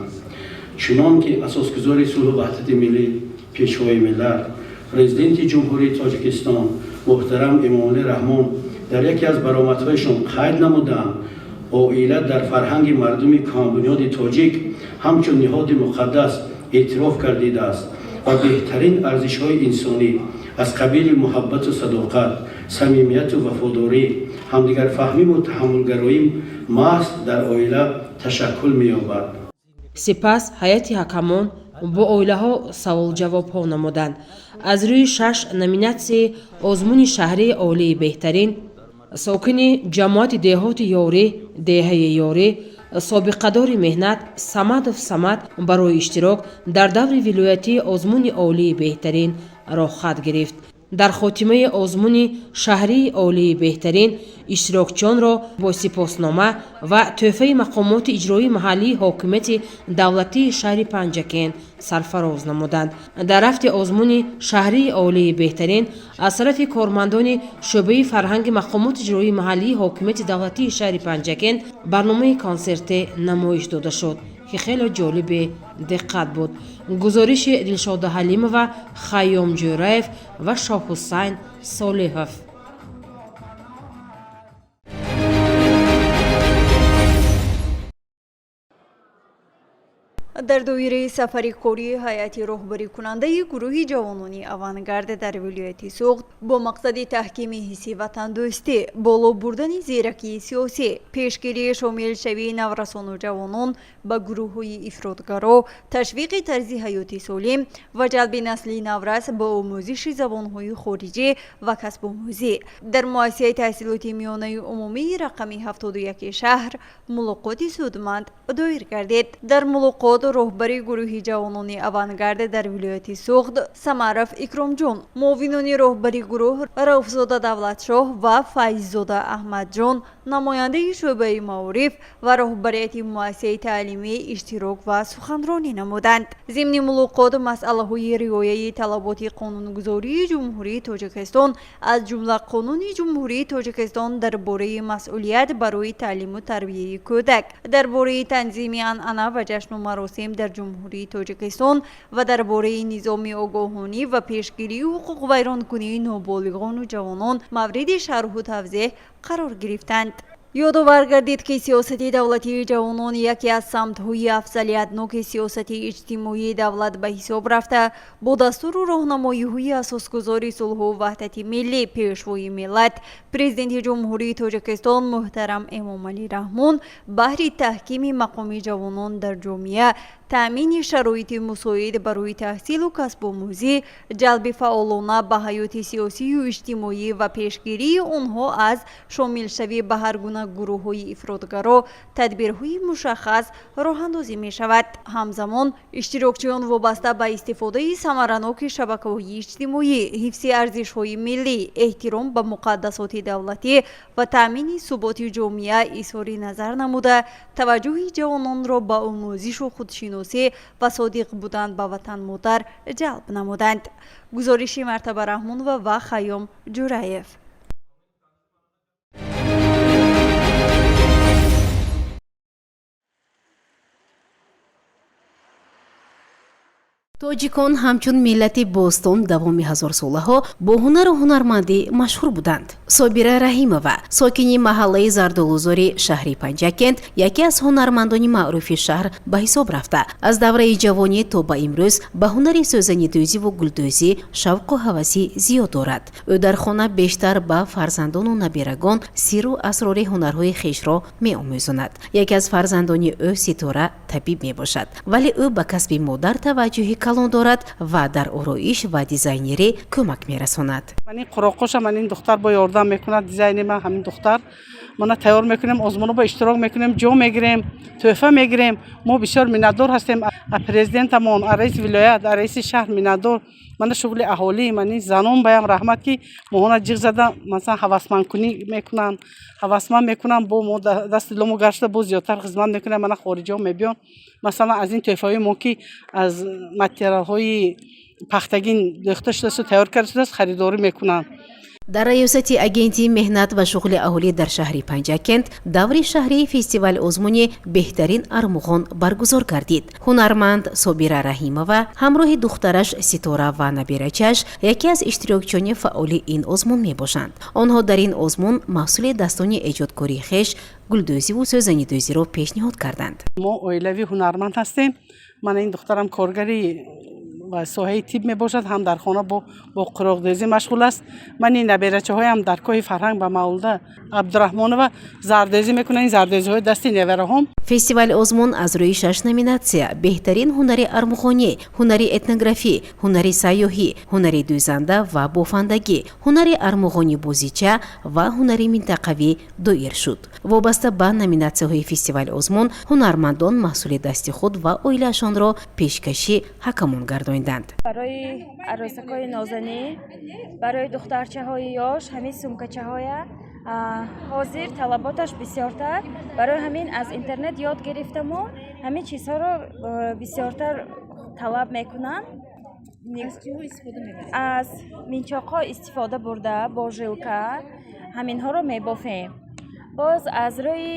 Чунон ки асосгузори сулҳу ваҳдати миллӣ, Пешвои миллат, Президенти Ҷумҳурии Тоҷикистон муҳтарам Эмомалӣ Раҳмон дар яке аз баромадҳояшон қайд намуданд, оила дар фарҳанги мардуми кӯҳанбунёди тоҷик ҳамчун ниҳоди муқаддас эътироф гардидааст ва беҳтарин арзишҳои инсонӣ аз қабили муҳаббату садоқат, самимияту вафодорӣ, ҳамдигарфаҳмиву таҳаммулгароӣ маҳз дар оила ташаккул меёбад. Сипас ҳайати ҳакамон бо оилаҳо саволҷавобҳо намуданд. Аз рӯи шаш номинатсияи озмуни шаҳрии олии беҳтарин сокини ҷамоати деҳоти Ёрӣ, деҳаи Ёрӣ, собиқадори меҳнат Самадов Самад барои иштирок дар даври вилоятии озмуни олии беҳтарин роҳхат гирифт. Дар хотимаи озмуни шаҳрии олии беҳтарин иштирокчиёнро бо сипоснома ва тӯҳфаи мақомоти иҷроии маҳаллии ҳокимияти давлатии шаҳри Панҷакент сарфароз намуданд. Дар рафти озмуни шаҳрии олии беҳтарин аз тарафи кормандони шӯъбаи фарҳанги мақомоти иҷроии маҳаллии ҳокимияти давлатии шаҳри Панҷакент барномаи консерте намоиш дода шуд, ки хеле ҷолиби диққат буд. Гузориши Дилшода Ҳалимова, Хайём Ҷӯраев ва Шоҳҳусайн Солиҳов. Дар доираи сафари кории ҳайати роҳбарикунандаи гурӯҳи ҷавонони «Авангард» дар вилояти Суғд бо мақсади таҳкими ҳисси ватандӯстӣ, боло бурдани зиракии сиёсӣ, пешгирии шомилшавии наврасону ҷавонон ба гурӯҳҳои ифротгаро, ташвиқи тарзи ҳаёти солим ва ҷалби насли наврас ба омӯзиши забонҳои хориҷӣ ва касбомӯзӣ дар муассисаи таҳсилоти миёнаи умумии рақами 71 шаҳр мулоқоти судманд доир гардид. Дар мулоқот роҳбари гурӯҳи ҷавонони «Авангард» дар вилояти Суғд Самаров Икромҷон, муовинони роҳбари гурӯҳ Рауфзода Давлатшоҳ ва Файззода Аҳмадҷон, намояндаи шӯъбаи маориф ва роҳбарияти муассисаи таълимӣ иштирок ва суханронӣ намуданд. Зимни мулоқот масъалаҳои риояи талаботи қонунгузории Ҷумҳурии Тоҷикистон, аз ҷумла Қонуни Ҷумҳурии Тоҷикистон дар бораи масъулият барои таълиму тарбияи кӯдак, дар бораи танзими анъана ва ҷашну маросим дар Ҷумҳурии Тоҷикистон ва дар бораи низоми огоҳонӣ ва пешгирии ҳуқуқвайронкунии ноболиғону ҷавонон мавриди шарҳу тавзеҳ қарор гирифтанд. Ёдовар гардид, ки сиёсати давлатии ҷавонон яке аз самтҳои афзалиятноки сиёсати иҷтимоии давлат ба ҳисоб рафта, бо дастуру роҳнамоиҳои асосгузори сулҳу ваҳдати миллӣ, Пешвои миллат, Президенти Ҷумҳурии Тоҷикистон муҳтарам Эмомалӣ Раҳмон баҳри таҳкими мақоми ҷавонон дар ҷомеа, таъмини шароити мусоид барои таҳсилу касбомӯзӣ, ҷалби фаъолона ба ҳаёти сиёсию иҷтимоӣ ва пешгирии онҳо аз шомилшавӣ ба ҳар гуна гурӯҳҳои ифротгаро тадбирҳои мушаххас роҳандозӣ мешавад. Ҳамзамон иштирокчиён вобаста ба истифодаи самараноки шабакаҳои иҷтимоӣ, ҳифзи арзишҳои миллӣ, эҳтиром ба муқаддасоти давлатӣ ва таъмини суботи ҷомеа изҳори назар намуда, таваҷҷӯҳи ҷавононро ба омӯзишу худшиносӣ ва содиқ будан ба ватанмодар ҷалб намуданд. Гузориши Мартаба Раҳмонова ва Хайём Ҷураев. Тоҷикон ҳамчун миллати бостон давоми ҳазорсолаҳо бо ҳунару ҳунармандӣ машҳур буданд. Собира Раҳимова, сокини маҳаллаи Зардолузори шаҳри Панҷакент, яке аз ҳунармандони маъруфи шаҳр ба ҳисоб рафта, аз давраи ҷавонӣ то ба имрӯз ба ҳунари сӯзанидӯзиву гулдӯзӣ шавқу ҳаваси зиёд дорад. Ӯ дар хона бештар ба фарзандону набирагон сирру асрори ҳунарҳои хешро меомӯзонад. Яке аз фарзандони ӯ Ситора табиб мебошад, вале ӯ ба касби модар таваҷҷӯҳи калон дорад ва дар ороиш ва дизайнерӣ кӯмак мерасонад. Ман ин қуроқоша ман ин духтар бо ёрдам мекунад. Дизайни ман ҳамин духтар. Мана тайёр мекунем, озмуно бо иштирок мекунем, ҷо мегирем, тӯҳфа мегирем. Мо бисёр миннатдор ҳастем аз президентамон, аз раиси вилоят, аз раиси шаҳр миннатдор. Мана шуғли аҳолӣ, ман ин занон баям раҳмат, ки моҳона ҷиғ зада, масалан, ҳавасмандкунӣ мекунанд, ҳавасманд мекунанд. Бо мо дасти лому гашта боз зиёдтар хизмат мекунем. Мана хориҷиҳо мебиён, масалан, аз ин тӯҳфаҳои мо, ки аз материалҳои пахтагин дӯхта шудааст, тайёр карда шудааст, харидорӣ мекунанд. Дар раёсати Агентии меҳнат ва шуғли аҳолӣ дар шаҳри Панҷакент даври шаҳрии фестивал озмуни «Беҳтарин армуғон» баргузор гардид. Ҳунарманд Собира Раҳимова ҳамроҳи духтараш Ситора ва набирачаш яке аз иштирокчиёни фаъоли ин озмун мебошанд. Онҳо дар ин озмун маҳсули дастони эҷодкории хеш, гулдӯзиву сӯзанидӯзиро пешниҳод карданд. Мо оилавии ҳунарманд ҳастем. Мана ин духтарам коргари соҳаи тиб мебошад, ҳам дар хона бо қуроқдӯзӣ машғул аст. Ман ин наберачаҳоям дар коҳи фарҳанг ба Мавлуда Абдураҳмонова зардӯзӣ мекунанд. Ин зардӯзиҳои дасти невараҳом. Фестивали озмун аз рӯи шаш номинатсия: беҳтарин ҳунари армуғонӣ, ҳунари этнографӣ, ҳунари сайёҳӣ, ҳунари дӯзанда ва бофандагӣ, ҳунари армуғони бозича ва ҳунари минтақавӣ доир шуд. Вобаста ба номинатсияҳои фестивали озмун ҳунармандон маҳсули дасти худ ва оилаашонро пешкаши ҳакамон гардониданд. Барои арӯсакҳои нозанӣ, барои духтарчаҳои ёш ҳамин сумкачаҳоя ҳозир талаботаш бисёртар. Барои ҳамин аз интернет ёд гирифтаму ҳамин чизҳоро бисёртар талаб мекунанд. Аз минчоқҳо истифода бурда, бо жилка ҳаминҳоро мебофем. Боз аз рӯи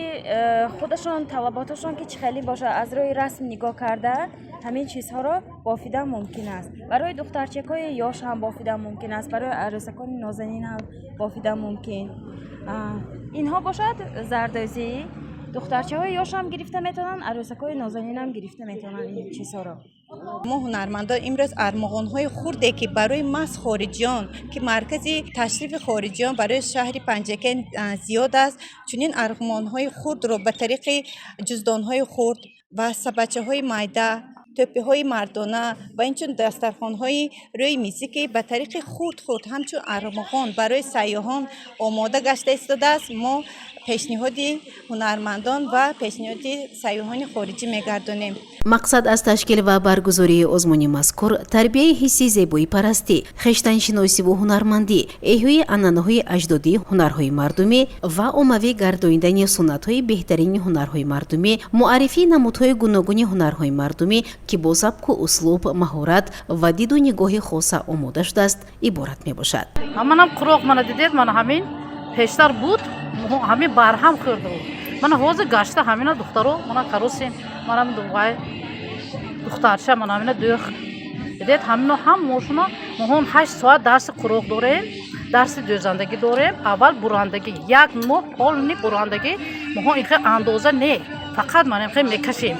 худашон талаботашон ки чӣ хеле бошад, аз рӯи расм нигоҳ карда ҳамин чизҳоро бофидан мумкин аст. Барои духтарчакҳои ёш ҳам бофидан мумкин аст, барои арӯсакони нозанин ҳам бофидан мумкин. Инҳо бошад зардӯзӣ. Духтарчаҳои ёшам гирифта метавонанд, арӯсакҳои нозанинам гирифта метавонанд ин чизҳоро. Мо ҳунармандон имрӯз армуғонҳои хурде, ки барои маҳз хориҷиён, ки маркази ташрифи хориҷиён барои шаҳри Панҷакент зиёд аст, чунин армуғонҳои хурдро ба тариқи ҷуздонҳои хурд ва сабадчаҳои майда, тӯпиҳои мардона ва инчун дастархонҳои рӯи мизӣ, ки ба тариқи хурд-хурд ҳамчун армуғон барои сайёҳон омода гашта истодааст, мо пешниҳоди ҳунармандон ва пешниҳоди сайёҳони хориҷӣ мегардонем. Мақсад аз ташкил ва баргузории озмуни мазкур тарбияи ҳисси зебоипарастӣ, хештаншиносиву ҳунармандӣ, эҳёи анъанаҳои аҷдодии ҳунарҳои мардумӣ ва оммавӣ гардонидани суннатҳои беҳтарини ҳунарҳои мардумӣ, муаррифии намудҳои гуногуни ҳунарҳои мардумӣ, ки бо сабку услуб, маҳорат ва диду нигоҳи хоса омода шудааст, иборат мебошад. Манам қуроқ мана дидед, мана ҳамин пештар буд, ҳамин барҳам хӯрда буд. Мана ҳозир гашта ҳамина духтаро мана каросем, мана вай духтарча мана ҳамина дӯх. Дидед, ҳамино ҳам мошуна моҳон 8 соат дарси қуроқ дорем, дарси дӯзандагӣ дорем. Аввал бурандагӣ, як моҳ полный бурандагӣ. Моҳон инхел андоза не, фақат мана инхел мекашем.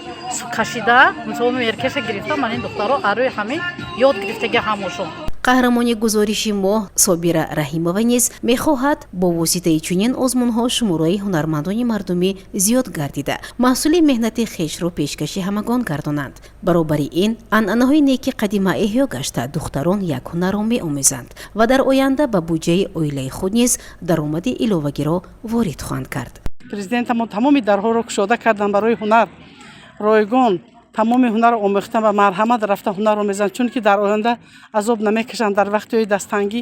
Кашида, мисол меркеша гирифта, мана ин духтаро арӯи ҳамин ёд гирифтагӣ ҳамошон. Қаҳрамони гузориши мо Собира Раҳимова низ мехоҳад бо воситаи чунин озмунҳо шумораи ҳунармандони мардумӣ зиёд гардида, маҳсули меҳнати хешро пешкаши ҳамагон гардонанд. Баробари ин анъанаҳои неки қадима эҳё гашта, духтарон як ҳунарро меомӯзанд ва дар оянда ба буҷаи оилаи худ низ даромади иловагиро ворид хоҳанд кард. Президентамо тамоми дарҳоро кушода карданд барои ҳунар. Ройгон тамоми ҳунарро омӯхтан ва марҳамат рафта ҳунарро мезананд, чунки дар оянда азоб намекашанд. Дар вақтиҳои дасттангӣ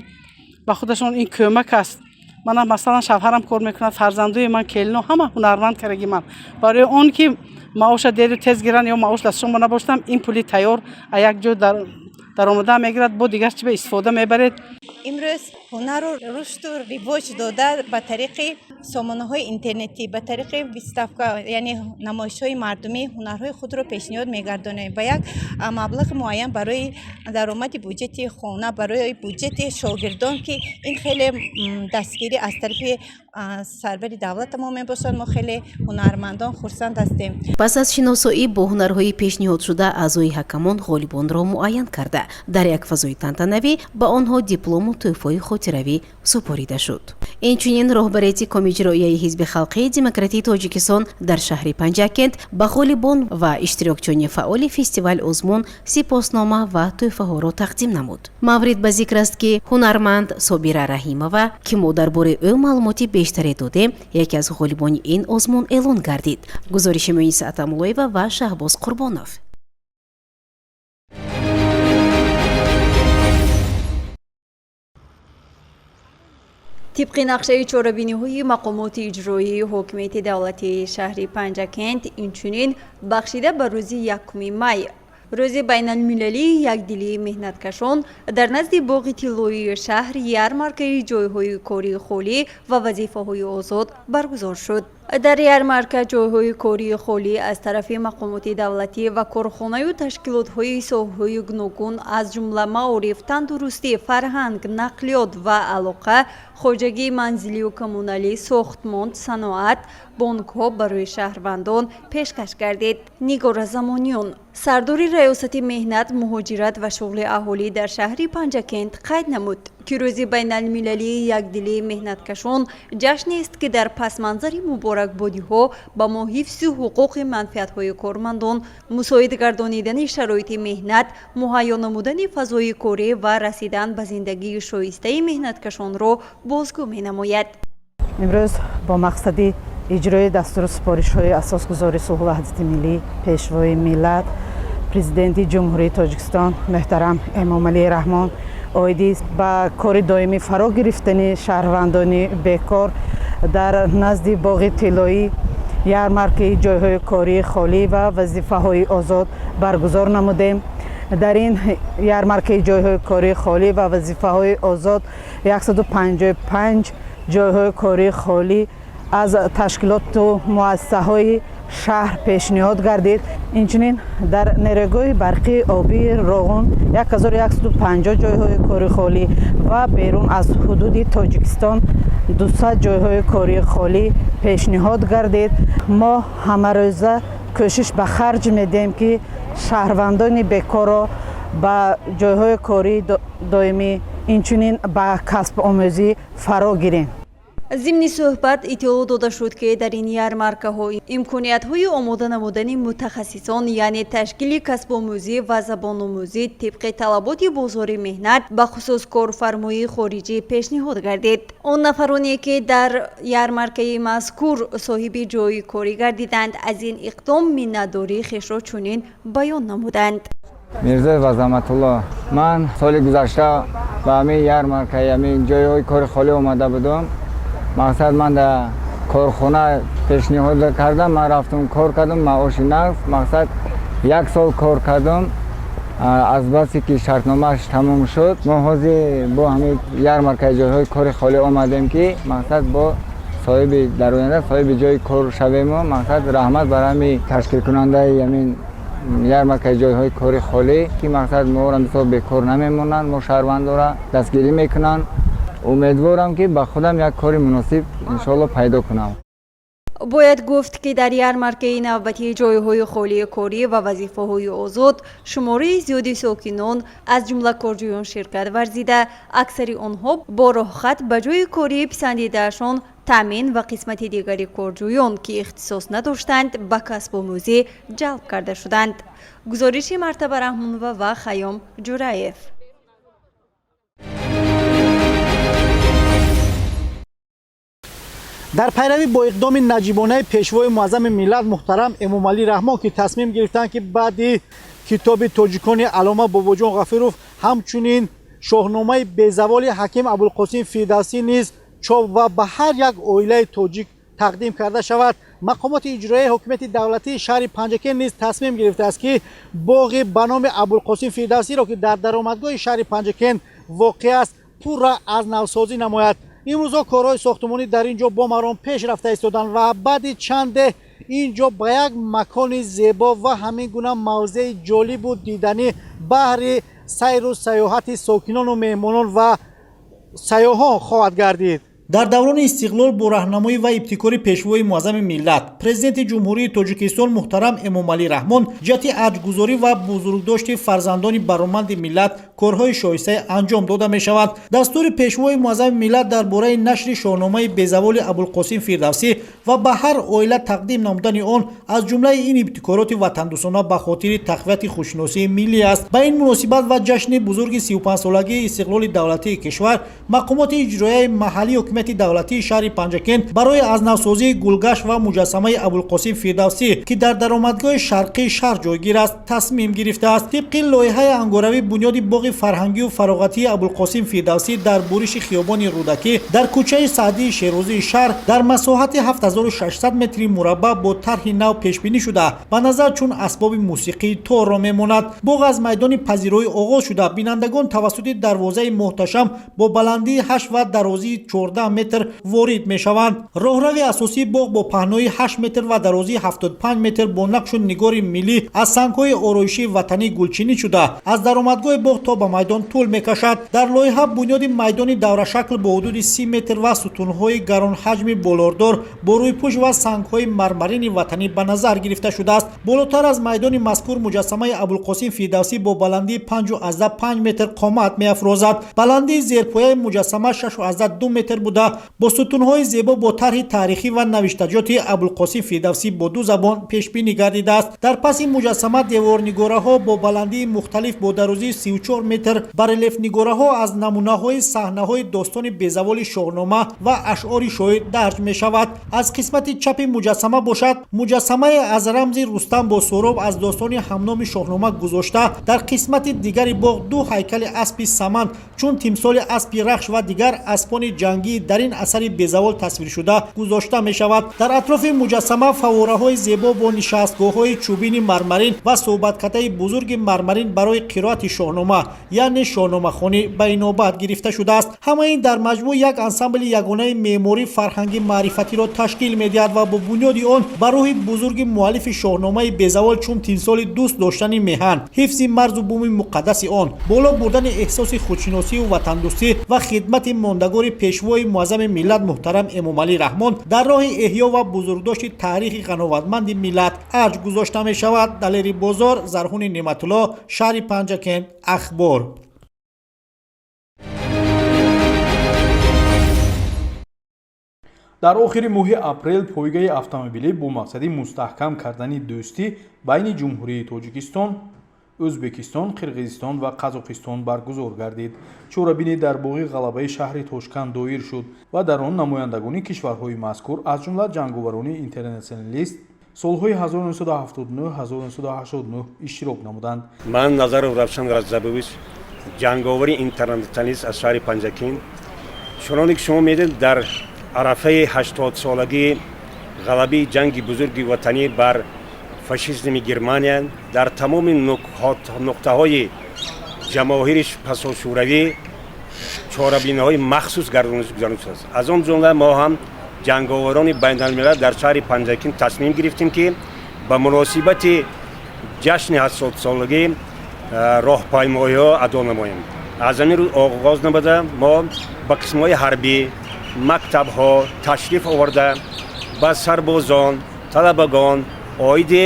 ба худашон ин кӯмак аст. Мана масалан шавҳарам кор мекунад, фарзандои ман, келино ҳама ҳунарманд кардаги ман. Барои он ки маоша деру тез гиранд ё маош дастшон набошам, ин пули тайёр як ҷо даромада мегирад, бо дигар чи ба истифода мебаред. Имрӯз ҳунарро рушду ривоҷ дода ба тариқи сомонаҳои интернетӣ, ба тариқи выставка, яъне намоишҳои мардумӣ ҳунарҳои худро пешниҳод мегардонем ва як маблағи муайян барои даромади буҷети хона, барои буҷети шогирдон, ки ин хеле дастгирӣ аз тарафи сарвари давлатамо мебошад. Мо хеле ҳунармандон хурсанд ҳастем. Пас аз шиносоӣ бо ҳунарҳои пешниҳодшуда аъзои ҳакамон ғолибонро муайян карда, дар як фазои тантанавӣ ба онҳо диплому тӯҳфаи хотиравӣ супорида шуд. Инчунин роҳбарияти Комиҷроияи Ҳизби Халқии Демократии Тоҷикистон дар шаҳри Панҷакент ба ғолибон ва иштирокчиёни фаъоли фестивал озмун сипоснома ва тӯҳфаҳоро тақдим намуд. Маврид ба зикр аст, ки ҳунарманд Собира Раҳимова, ки мо дар бораи ӯ маълумоти бештаре додем, яке аз ғолибони ин озмун эълон гардид. Гузориши Муниса Атамуллоева ва Шаҳбоз Қурбонов. Тибқи нақшаи чорабиниҳои мақомоти иҷроии ҳокимияти давлатии шаҳри Панҷакент, инчунин бахшида ба рӯзи 1 май, рӯзи байналмилалии якдилии меҳнаткашон, дар назди боғи тиллоии шаҳр ярмаркаи ҷойҳои кории холӣ ва вазифаҳои озод баргузор шуд. Дар ярмарка ҷойҳои кории холӣ аз тарафи мақомоти давлатӣ ва корхонаю ташкилотҳои соҳаҳои гуногун, аз ҷумла маориф, тандурустӣ, фарҳанг, нақлиёт ва алоқа, хоҷагии манзилию коммуналӣ, сохтмон, саноат, бонкҳо барои шаҳрвандон пешкаш гардид. Нигора Замониён, сардори раёсати меҳнат, муҳоҷират ва шуғли аҳолӣ дар шаҳри Панҷакент қайд намуд, ки рӯзи байналмилалии якдилии меҳнаткашон ҷашнест, ки дар пасманзари муборакбодиҳо ба мо ҳифзи ҳуқуқи манфиатҳои кормандон, мусоид гардонидани шароити меҳнат, муҳайё намудани фазои корӣ ва расидан ба зиндагии шоистаи меҳнаткашонро бозгӯ менамояд. Имрӯз бо мақсади иҷрои дастуру супоришҳои асосгузори сулҳу ваҳдати миллӣ, пешвои миллат, президенти Ҷумҳурии Тоҷикистон муҳтарам Эмомалӣ Раҳмон оиди ба кори доимӣ фаро гирифтани шаҳрвандони бекор дар назди боғи тиллоӣ ярмаркаи ҷойҳои кории холӣ ва вазифаҳои озод баргузор намудем. Дар ин ярмаркаи ҷойҳои кории холӣ ва вазифаҳои озод 155 ҷойҳои кории холӣ аз ташкилоту муассисаҳои шаҳр пешниҳод гардид. Инчунин дар нерӯгоҳи барқии обии Роғун 1150 ҷойҳои кори холӣ ва берун аз ҳудуди Тоҷикистон 200 ҷойҳои кории холӣ пешниҳод гардид. Мо ҳамарӯза кӯшиш ба харҷ медиҳем, ки шаҳрвандони бекорро ба ҷойҳои кории доимӣ, инчунин ба касбомӯзӣ фаро гирем. Зимни суҳбат иттилоъ дода шуд, ки дар ин ярмаркаҳо имкониятҳои омода намудани мутахассисон, яъне ташкили касбомӯзӣ ва забономӯзӣ тибқи талаботи бозори меҳнат, бахусус корфармоии хориҷӣ пешниҳод гардид. Он нафароне, ки дар ярмаркаи мазкур соҳиби ҷойи корӣ гардиданд, аз ин иқдом миннатдории хешро чунин баён намуданд. Мирзоев Азаматулло. Ман соли гузашта ба ҳамин ярмаркаи ҳамин ҷойҳои кори холӣ омада будам. Мақсад ман дар корхона пешниҳод кардам, ман рафтам, кор кардам, маоши нақд. Мақсад як сол кор кардам. Аз басе ки шартномааш тамом шуд, мо ҳозир бо ҳамин ярмаркаи ҷойҳои кори холӣ омадем, ки мақсад бо соҳиби дар оянда соҳиби ҷои кор шавему. Мақсад раҳмат бар ҳамин ташкилкунандаи ҳамин ярмаркаи ҷойҳои кори холӣ, ки мақсад моро мисол бекор намемонанд, мо шаҳрвандора дастгирӣ мекунанд. Умедворам, ки ба худам як кори муносиб иншоалло пайдо кунам. Бояд гуфт, ки дар ярмаркаи навбатии ҷойҳои холии корӣ ва вазифаҳои озод шумораи зиёди сокинон, аз ҷумла корҷӯён, ширкат варзида, аксари онҳо бо роҳхат ба ҷойи кории писандидаашон таъмин ва қисмати дигари корҷӯён, ки ихтисос надоштанд, ба касбомӯзӣ ҷалб карда шуданд. Гузориши Мартаба Раҳмонова ва Хайём Ҷураев. Дар пайравӣ бо иқдоми наҷибонаи пешвои муаззами миллат муҳтарам Эмомалӣ Раҳмон, ки тасмим гирифтанд, ки баъди китоби тоҷикони Аллома Бобоҷон Ғафуров ҳамчунин шоҳномаи безаволи ҳаким Абулқосим Фирдавсӣ низ чоп ва ба ҳар як оилаи тоҷик тақдим карда шавад, мақомоти иҷроияи ҳокимияти давлатии шаҳри Панҷакент низ тасмим гирифтааст, ки боғи ба номи Абулқосим Фирдавсиро, ки дар даромадгоҳи шаҳри Панҷакент воқеъ аст, пурра аз навсозӣ намояд. Имрӯзҳо корҳои сохтмонӣ дар ин ҷо бо маром пеш рафта истоданд ва баъди чанде ин ҷо ба як макони зебо ва ҳамин гуна мавзеи ҷолибу диданӣ баҳри сайру сайёҳати сокинону меҳмонон ва сайёҳон хоҳад гардид. Дар даврони истиқлол бо раҳнамоӣ ва ибтикори пешвои муаззами миллат, президенти Ҷумҳурии Тоҷикистон муҳтарам Эмомалӣ Раҳмон, ҷиҳати арҷгузорӣ ва бузургдошти фарзандони бароманди миллат корҳои шоистае анҷом дода мешаванд. Дастури пешвои муаззами миллат дар бораи нашри шоҳномаи безаволи Абулқосим Фирдавсӣ ва ба ҳар оила тақдим намудани он аз ҷумлаи ин ибтикороти ватандӯстона ба хотири тақвияти худшиносии миллӣ аст. Ба ин муносибат ва ҷашни бузурги 35-солагии истиқлоли давлатии кишвар мақомоти иҷроияи маҳаллии ҳокимияти давлатии шаҳри Панҷакент барои аз навсозии гулгашт ва муҷассамаи Абулқосим Фирдавсӣ, ки дар даромадгоҳи шарқии шаҳр ҷойгир аст, тасмим гирифтааст. Тибқи лоиҳаи ангоравӣ бунёди боғи фарҳангию фароғатии Абулқосим Фирдавсӣ дар буриши хиёбони Рӯдакӣ дар кӯчаи Саъдии Шерозии шаҳр дар масоҳати 7600 метри мураббаъ бо тарҳи нав пешбинӣ шуда, ба назар чун асбоби мусиқии торро мемонад. Боғ аз майдони пазироӣ оғоз шуда, бинандагон тавассути дарвозаи муҳташам бо баландии 8 ва дарозии 14 метр ворид мешаванд. Роҳрави асосии боғ бо паҳнои 8 метр ва дарозии 75 метр бо нақшу нигори миллӣ аз сангҳои ороишии ватанӣ гулчинӣ шуда, аз даромадгоҳи боғ то ба майдон тӯл мекашад. Дар лоиҳа бунёди майдони даврашакл бо ҳудуди 30 метр ва сутунҳои гаронҳаҷми болордор бо рӯйпӯш ва сангҳои мармарини ватанӣ ба назар гирифта шудааст. Болотар аз майдони мазкур муҷассамаи Абулқосим Фирдавсӣ бо баландии 5,5 метр қомат меафрозад. Баландии зерпояи муҷассама 6,2 метр буда, бо сутунҳои зебо бо тарҳи таърихӣ ва навиштаҷоти Абулқосим Фирдавсӣ бо ду забон пешбинӣ гардидааст. Дар паси муҷассама деворнигораҳо бо баландии мухталиф бо дарозии 34 метр барелефнигораҳо аз намунаҳои саҳнаҳои достони безаволи шоҳнома ва ашъори шоир дарҷ мешавад. Аз қисмати чапи муҷассама бошад, муҷассамае аз рамзи Рустам бо Сӯроб аз достони ҳамноми шоҳнома гузошта, дар қисмати дигари боғ ду ҳайкали аспи саманд чун тимсоли аспи Рахш ва дигар аспони ҷангии дар ин асари безавол тасвиршуда гузошта мешавад. Дар атрофи муҷассама фаввораҳои зебо бо нишастгоҳҳои чӯбини мармарин ва суҳбаткатаи бузурги мармарин барои қироати шоҳнома, яъне шоҳномахонӣ, ба инобат гирифта шудааст. Ҳама ин дар маҷмӯъ як ансамбли ягонаи меъморӣ фарҳанги маърифатиро ташкил медиҳад ва бо бунёди он ба рӯҳи бузурги муаллифи шоҳномаи безавол чун тимсоли дӯст доштани меҳан, ҳифзи марзу буми муқаддаси он, боло бурдани эҳсоси худшиносию ватандӯстӣ ва хидмати мондагори пешвои муаззами миллат муҳтарам Эмомалӣ Раҳмон дар роҳи эҳё ва бузургдошти таърихи ғановатманди миллат арҷ гузошта мешавад. Далери Бозор, Зарҳуни Неъматулло, шаҳри Панҷакент, Ахбор. Дар охири моҳи апрел пойгаи автомобилӣ бо мақсади мустаҳкам кардани дӯстӣ байни Ҷумҳурии Тоҷикистон, Ӯзбекистон, Қирғизистон ва Қазоқистон баргузор гардид. Чорабинӣ дар боғи ғалабаи шаҳри Тошканд доир шуд ва дар он намояндагони кишварҳои мазкур, аз ҷумла ҷанговарони интернационалист солҳои 1979-1989 иштирок намуданд. Ман Назаров Равшан Раҷабович, ҷанговари интернационалист аз шаҳри Панҷакент. Чуноне ки шумо медонед, дар арафаи 80-солагии ғалабаи ҷанги бузурги ватанӣ бар фашизми Германия дар тамоми нуқтаҳои ҷамоҳири пасошӯравӣ чорабиниҳои махсус гузаронида шудааст. Аз он ҷумла мо ҳам ҷанговарони байналмилал дар шаҳри Панҷакент тасмим гирифтем, ки ба муносибати ҷашни 80-солагӣ роҳпаймоиҳо адо намоем. Аз ҳамин рӯз оғоз намуда мо ба қисмҳои ҳарбӣ, мактабҳо ташриф оварда, ба сарбозон, талабагон оиди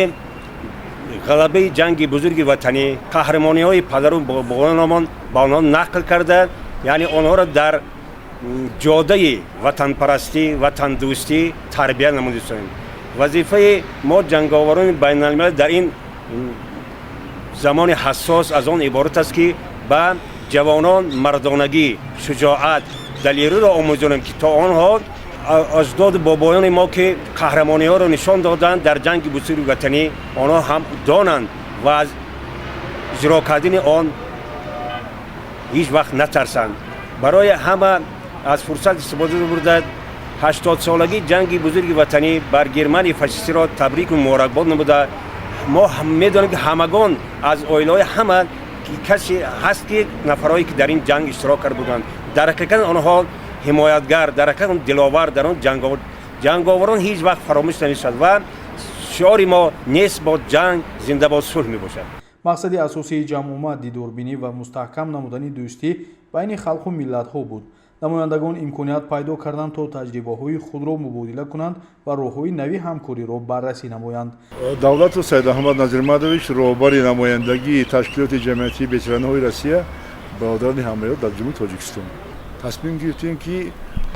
ғалабаи ҷанги бузурги ватанӣ, қаҳрамониҳои падару бобоёнамон ба онҳо нақл карда, яъне онҳоро дар ҷодаи ватанпарастӣ, ватандӯстӣ тарбия намудистем. Вазифаи мо ҷанговарони байналмилал дар ин замони ҳассос аз он иборат аст, ки ба ҷавонон мардонагӣ, шуҷоат, далериро омӯзонем, ки то онҳо аҷдоду бобоёни мо, ки қаҳрамониҳоро нишон доданд дар ҷанги бузурги ватанӣ, онҳо ҳам донанд ва аз иҷро кардани он ҳеҷ вақт натарсанд. Барои ҳама аз фурсат истифода бурда 80-солагии ҷанги бузурги ватанӣ бар Германияи фашистиро табрику муборакбод намуда, мо медонем, ки ҳамагон аз оилаҳои ҳама касе ҳаст, ки нафарҳое ки дар ин ҷанг иштирок карда буданд, дар ҳақиқат онҳо ҳимоятгар, дар ҳақиқат диловар, дар он ҷанговарон ҳеҷ вақт фаромӯш намешавад ва шиори мо нест бод ҷанг, зинда бод сулҳ мебошад. Мақсади асосии ҷамъомад дидорбинӣ ва мустаҳкам намудани дӯстӣ байни халқу миллатҳо буд. Намояндагон имконият пайдо карданд, то таҷрибаҳои худро мубодила кунанд ва роҳҳои нави ҳамкориро баррасӣ намоянд. Давлату Саидаҳмад Назирмадович, роҳбари намояндагии ташкилоти ҷамъиятии ветеранҳои Россия, бародарони ҳамаёт дар Ҷумҳурии Тоҷикистон, тасмим гирифтем, ки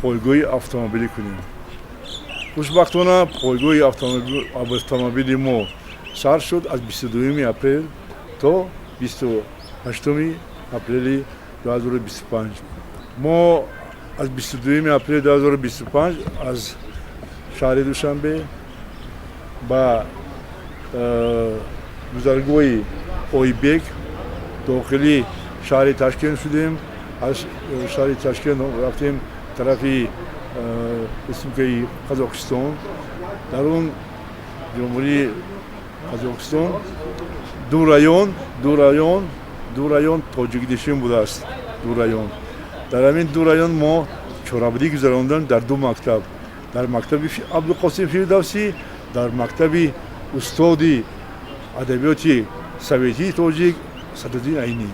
пойгоҳи автомобилӣ кунем. Хушбахтона, пойгоҳи автомобили мо сар шуд аз 22 апрел то 28 апрели 2025. Мо аз 22 апрели 2025 аз шаҳри Душанбе ба гузаргоҳи Ойбек дохили шаҳри Ташкент шудем. Аз шаҳри Ташкент рафтем тарафи республикаи Қазоқистон. Дар он Ҷумҳурии Қазоқистон ду район тоҷикнишин будааст. Ду район, дар ҳамин ду район мо чорабинӣ гузарондем дар ду мактаб: дар мактаби Абдуқосим Фирдавсӣ, дар мактаби устоди адабиёти советии тоҷик Садриддин Айнӣ.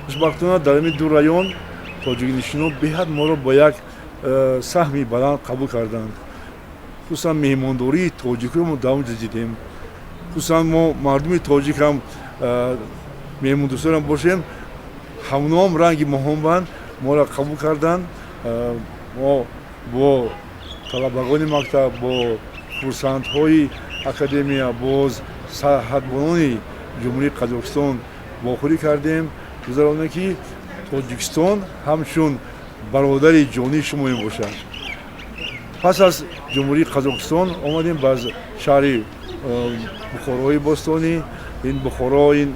Хушбахтона, дар ҳамин ду район тоҷикнишинон беҳад моро бо як саҳми баланд қабул карданд. Хусусан меҳмондории тоҷикро мо дар онҷо дидем. Хусусан мо мардуми тоҷик ҳам меҳмондӯстонам бошем, ҳамоноам ранги моҳонбанд моро қабул карданд. Мо бо талабагони мактаб, бо курсантҳои академия, боз сарҳадбонони Ҷумҳурии Қазоқистон вохӯрӣ кардем, гузаронем, ки Тоҷикистон ҳамчун бародари ҷонии шумо мебошад. Пас аз Ҷумҳурии Қазоқистон омадем ба шаҳри Бухорои бостонӣ. Ин Бухоро ин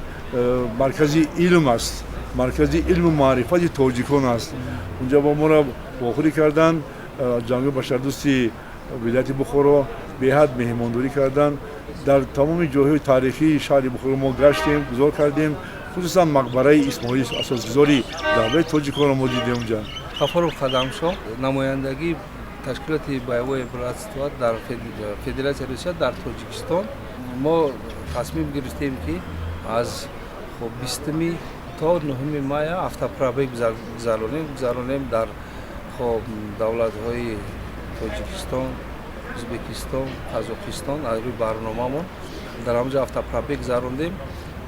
маркази илм аст, маркази илму маърифати тоҷикон аст. Унҷа бо моро вохӯрӣ карданд ҷамъияти башардӯсти вилояти Бухоро, беҳад меҳмондорӣ карданд. Дар тамоми ҷойҳои таърихии шаҳри Бухоро мо гаштем, гузор кардем, хусусан мақбараи Исмоил, асосгузори давлати тоҷиконро мо дидем унҷа. Ғафуров Қадамшоҳ, намояндагии ташкилоти боевое братство дар Федератсияи Русия дар Тоҷикистон. Мо тасмим гирифтем, ки аз 20-уми то 9-уми мая автопробег гузаронем дар Хоб, давлатҳои Тоҷикистон, Ӯзбекистон, Қазоқистон аз рӯи барномамон дар ҳамҷо автопробег гузарондем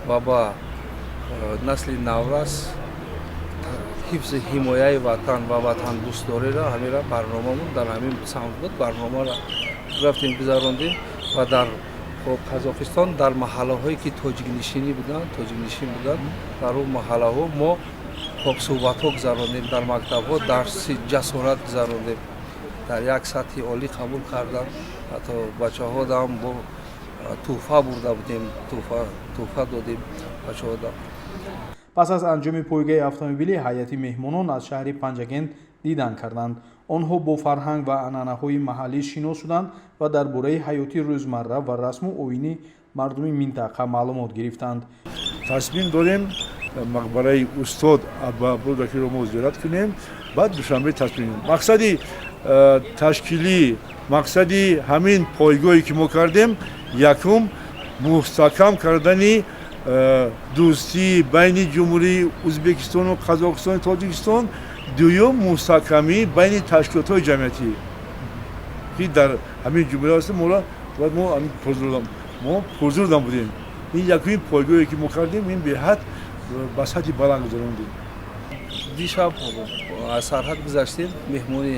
ва ба насли наврас ҳифзи ҳимояи ватан ва ватандӯстдориро ҳамира барномамон дар ҳамин самт буд. Барномаро рафтем, гузарондем ва дар Қазоқистон дар маҳаллаҳое ки тоҷикнишинӣ буданд, тоҷикнишин буданд, дар он маҳаллаҳо мо хоб суҳбатҳо гузарондем, дар мактабҳо дарси ҷасорат гузарондем, дар як сатҳи олӣ қабул карданд. Ҳатто бачаҳодам бо тӯҳфа бурда будем, тӯҳфа додем бачаҳодам. Пас аз анҷоми пойгаи автомобилӣ ҳайати меҳмонон аз шаҳри Панҷакент дидан карданд. Онҳо бо фарҳанг ва анъанаҳои маҳаллӣ шинос шуданд ва дар бораи ҳаёти рӯзмарра ва расму оини мардуми минтақа маълумот гирифтанд. Тасмим дорем мақбараи устод Абӯрудакиро мо зиёрат кунем, баъд Душанбе тасмим. Мақсади ташкилӣ, мақсади ҳамин пойгоҳе ки мо кардем, якум мустаҳкам кардани дӯстӣ байни Ҷумҳурии Ӯзбекистону Қазоқистону Тоҷикистон, дуюм мустаҳкамӣ байни ташкилотҳои ҷамъиятӣ ки дар ҳамин ҷумҳурӣ ҳастем. Моро бояд мо пурзурдам будем. Ин якумин пойгоҳе ки мо кардем, ин беҳад ба сатҳи баланд гузарондем. Дишаб аз сарҳад гузаштем, меҳмони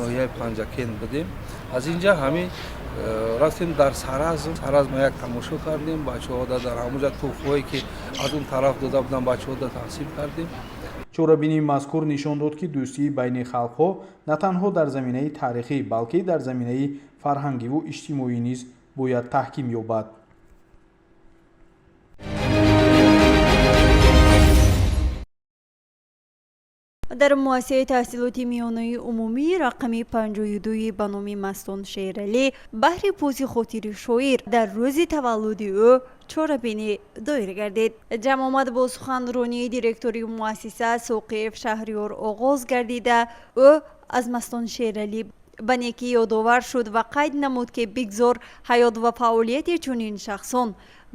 ноҳияи Панҷакент будем. Аз инҷа ҳамин рафтем дар Саразм. Саразма як тамошо кардем, бачаҳода дар ҳамонҷа тӯҳфаҳое ки аз он тараф дода будам, бачаҳода тақсим кардем. Чорабинии мазкур нишон дод, ки дӯстии байни халқҳо на танҳо дар заминаи таърихӣ, балки дар заминаи фарҳангиву иҷтимоӣ низ бояд таҳким ёбад. Дар муассисаи таҳсилоти миёнаи умумии рақами 52 ба номи Мастон Шералӣ баҳри поси хотири шоир дар рӯзи таваллуди ӯ чорабинӣ доир гардид. Ҷамъомад бо суханронии директори муассиса Соқиев Шаҳриёр оғоз гардида, ӯ аз Мастон Шералӣ ба некӣ ёдовар шуд ва қайд намуд, ки бигзор ҳаёт ва фаъолияти чунин шахсон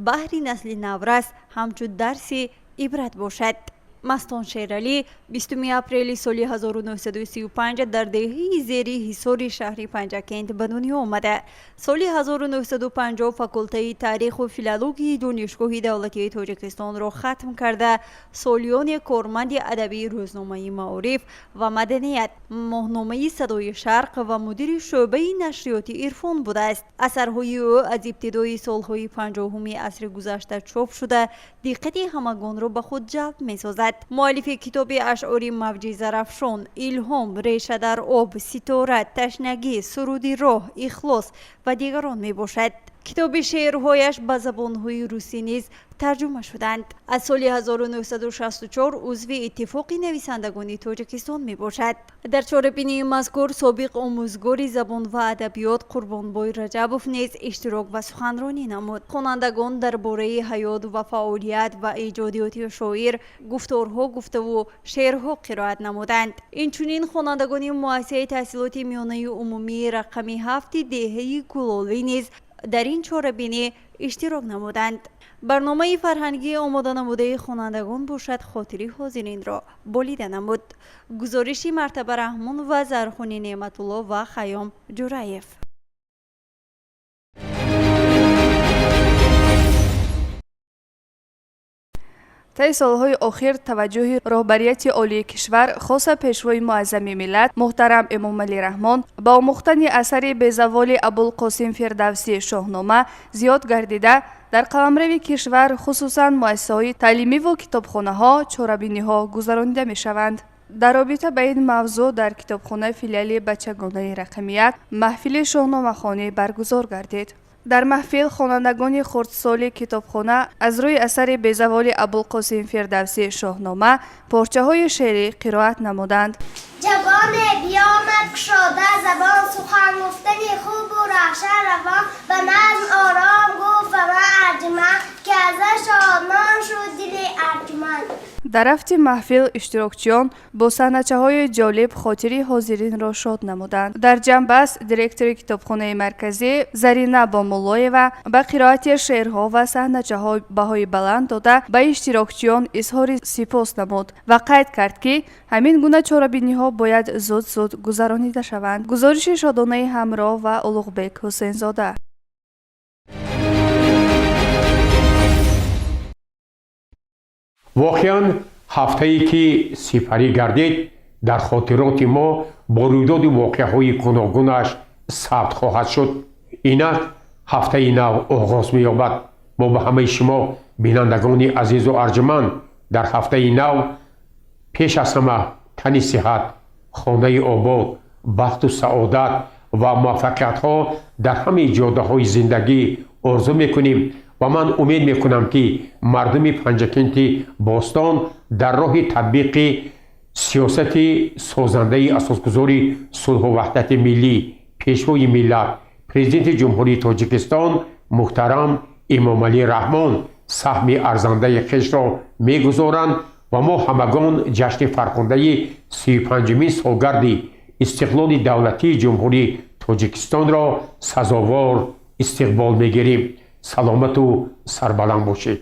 баҳри насли наврас ҳамчун дарси ибрат бошад. Мастон Шералӣ 20 апрели соли 1935 дар деҳаи зери Ҳисори шаҳри Панҷакент ба дунё омада. Соли 1950 факултаи таъриху филологияи Донишгоҳи давлатии Тоҷикистонро хатм карда, солиёне корманди адабии рӯзномаи Маориф ва маданият, моҳномаи Садои Шарқ ва мудири шӯъбаи нашриёти Ирфон будааст. Асарҳои ӯ аз ибтидои солҳои 50-уми асри гузашта чоп шуда, диққати ҳамагонро ба худ ҷалб месозад. Муаллифи китоби ашъори Мавҷи Зарафшон, Илҳом, Реша дар об, Ситора, Ташнагӣ, Суруди роҳ, Ихлос ва дигарон мебошад. Китоби шеърҳояш ба забонҳои русӣ низ тарҷума шуданд. Аз соли 1964 узви Иттифоқи нависандагони Тоҷикистон мебошад. Дар чорабинии мазкур собиқ омӯзгори забон ва адабиёт Қурбонбой Раҷабов низ иштирок ва суханронӣ намуд. Хонандагон дар бораи ҳаёт ва фаъолият ва эҷодиёти шоир гуфторҳо гуфтаву шеърҳо қироат намуданд. Инчунин хонандагони муассисаи таҳсилоти миёнаи умумии рақами 7 деҳаи Кулолӣ низ дар ин чорабинӣ иштирок намуданд. Барномаи фарҳангии омоданамудаи хонандагон бошад, хотири ҳозиринро болида намуд. Гузориши Мартаба Раҳмон ва Зархуни Неъматулло ва Хайём Ҷураев. Таи солҳои охир таваҷҷӯҳи роҳбарияти олии кишвар, хоса пешвои муаззами миллат муҳтарам Эмомалӣ Раҳмон ба омӯхтани асари безаволи Абулқосим Фирдавсӣ Шоҳнома зиёд гардида, дар қаламрави кишвар, хусусан муассисаҳои таълимиву китобхонаҳо чорабиниҳо гузаронида мешаванд. Дар робита ба ин мавзӯъ дар китобхонаи филиали бачагонаи рақами 1 маҳфили шоҳномахонӣ баргузор гардид. Дар маҳфил хонандагони хурдсоли китобхона аз рӯи асари безаволи Абулқосим Фирдавсӣ Шоҳнома порчаҳои шеърӣ қироат намуданд. Ҷавоне биёмад кушода забон, сухан гуфтани хубу равшан равон, ба назм ором гуфт ба ман арҷуманд, ки аз он шодмон шуд дили арҷуманд. Дар рафти маҳфил иштирокчиён бо саҳначаҳои ҷолиб хотири ҳозиринро шод намуданд. Дар ҷамъбаст директори китобхонаи марказӣ Зарина Бомуллоева ба қироати шеърҳо ва саҳначаҳо баҳои баланд дода, ба иштирокчиён изҳори сипос намуд ва қайд кард, ки ҳамин гуна чорабиниҳо бояд зуд-зуд гузаронида шаванд. Гузориши Шодонаи Ҳамроҳ ва Улуғбек Ҳусейнзода. Воқеан, ҳафтае ки сипарӣ гардид, дар хотироти мо бо рӯйдоди воқеаҳои гуногунаш сабт хоҳад шуд. Инак ҳафтаи нав оғоз меёбад. Мо ба ҳамаи шумо, бинандагони азизу арҷуманд, дар ҳафтаи нав пеш аз ҳама тани сиҳат, хонаи обод, бахту саодат ва муваффақиятҳо дар ҳамаи ҷодаҳои зиндагӣ орзу мекунем ва ман умед мекунам, ки мардуми Панҷакенти бостон дар роҳи татбиқи сиёсати созандаи асосгузори сулҳу ваҳдати миллӣ, Пешвои миллат, Президенти Ҷумҳурии Тоҷикистон муҳтарам Эмомалӣ Раҳмон саҳми арзандаи хешро мегузоранд ва мо ҳамагон ҷашни фархундаи 35-умин солгарди истиқлоли давлатии Ҷумҳурии Тоҷикистонро сазовор истиқбол мегирем. Саломату сарбаланд бошед.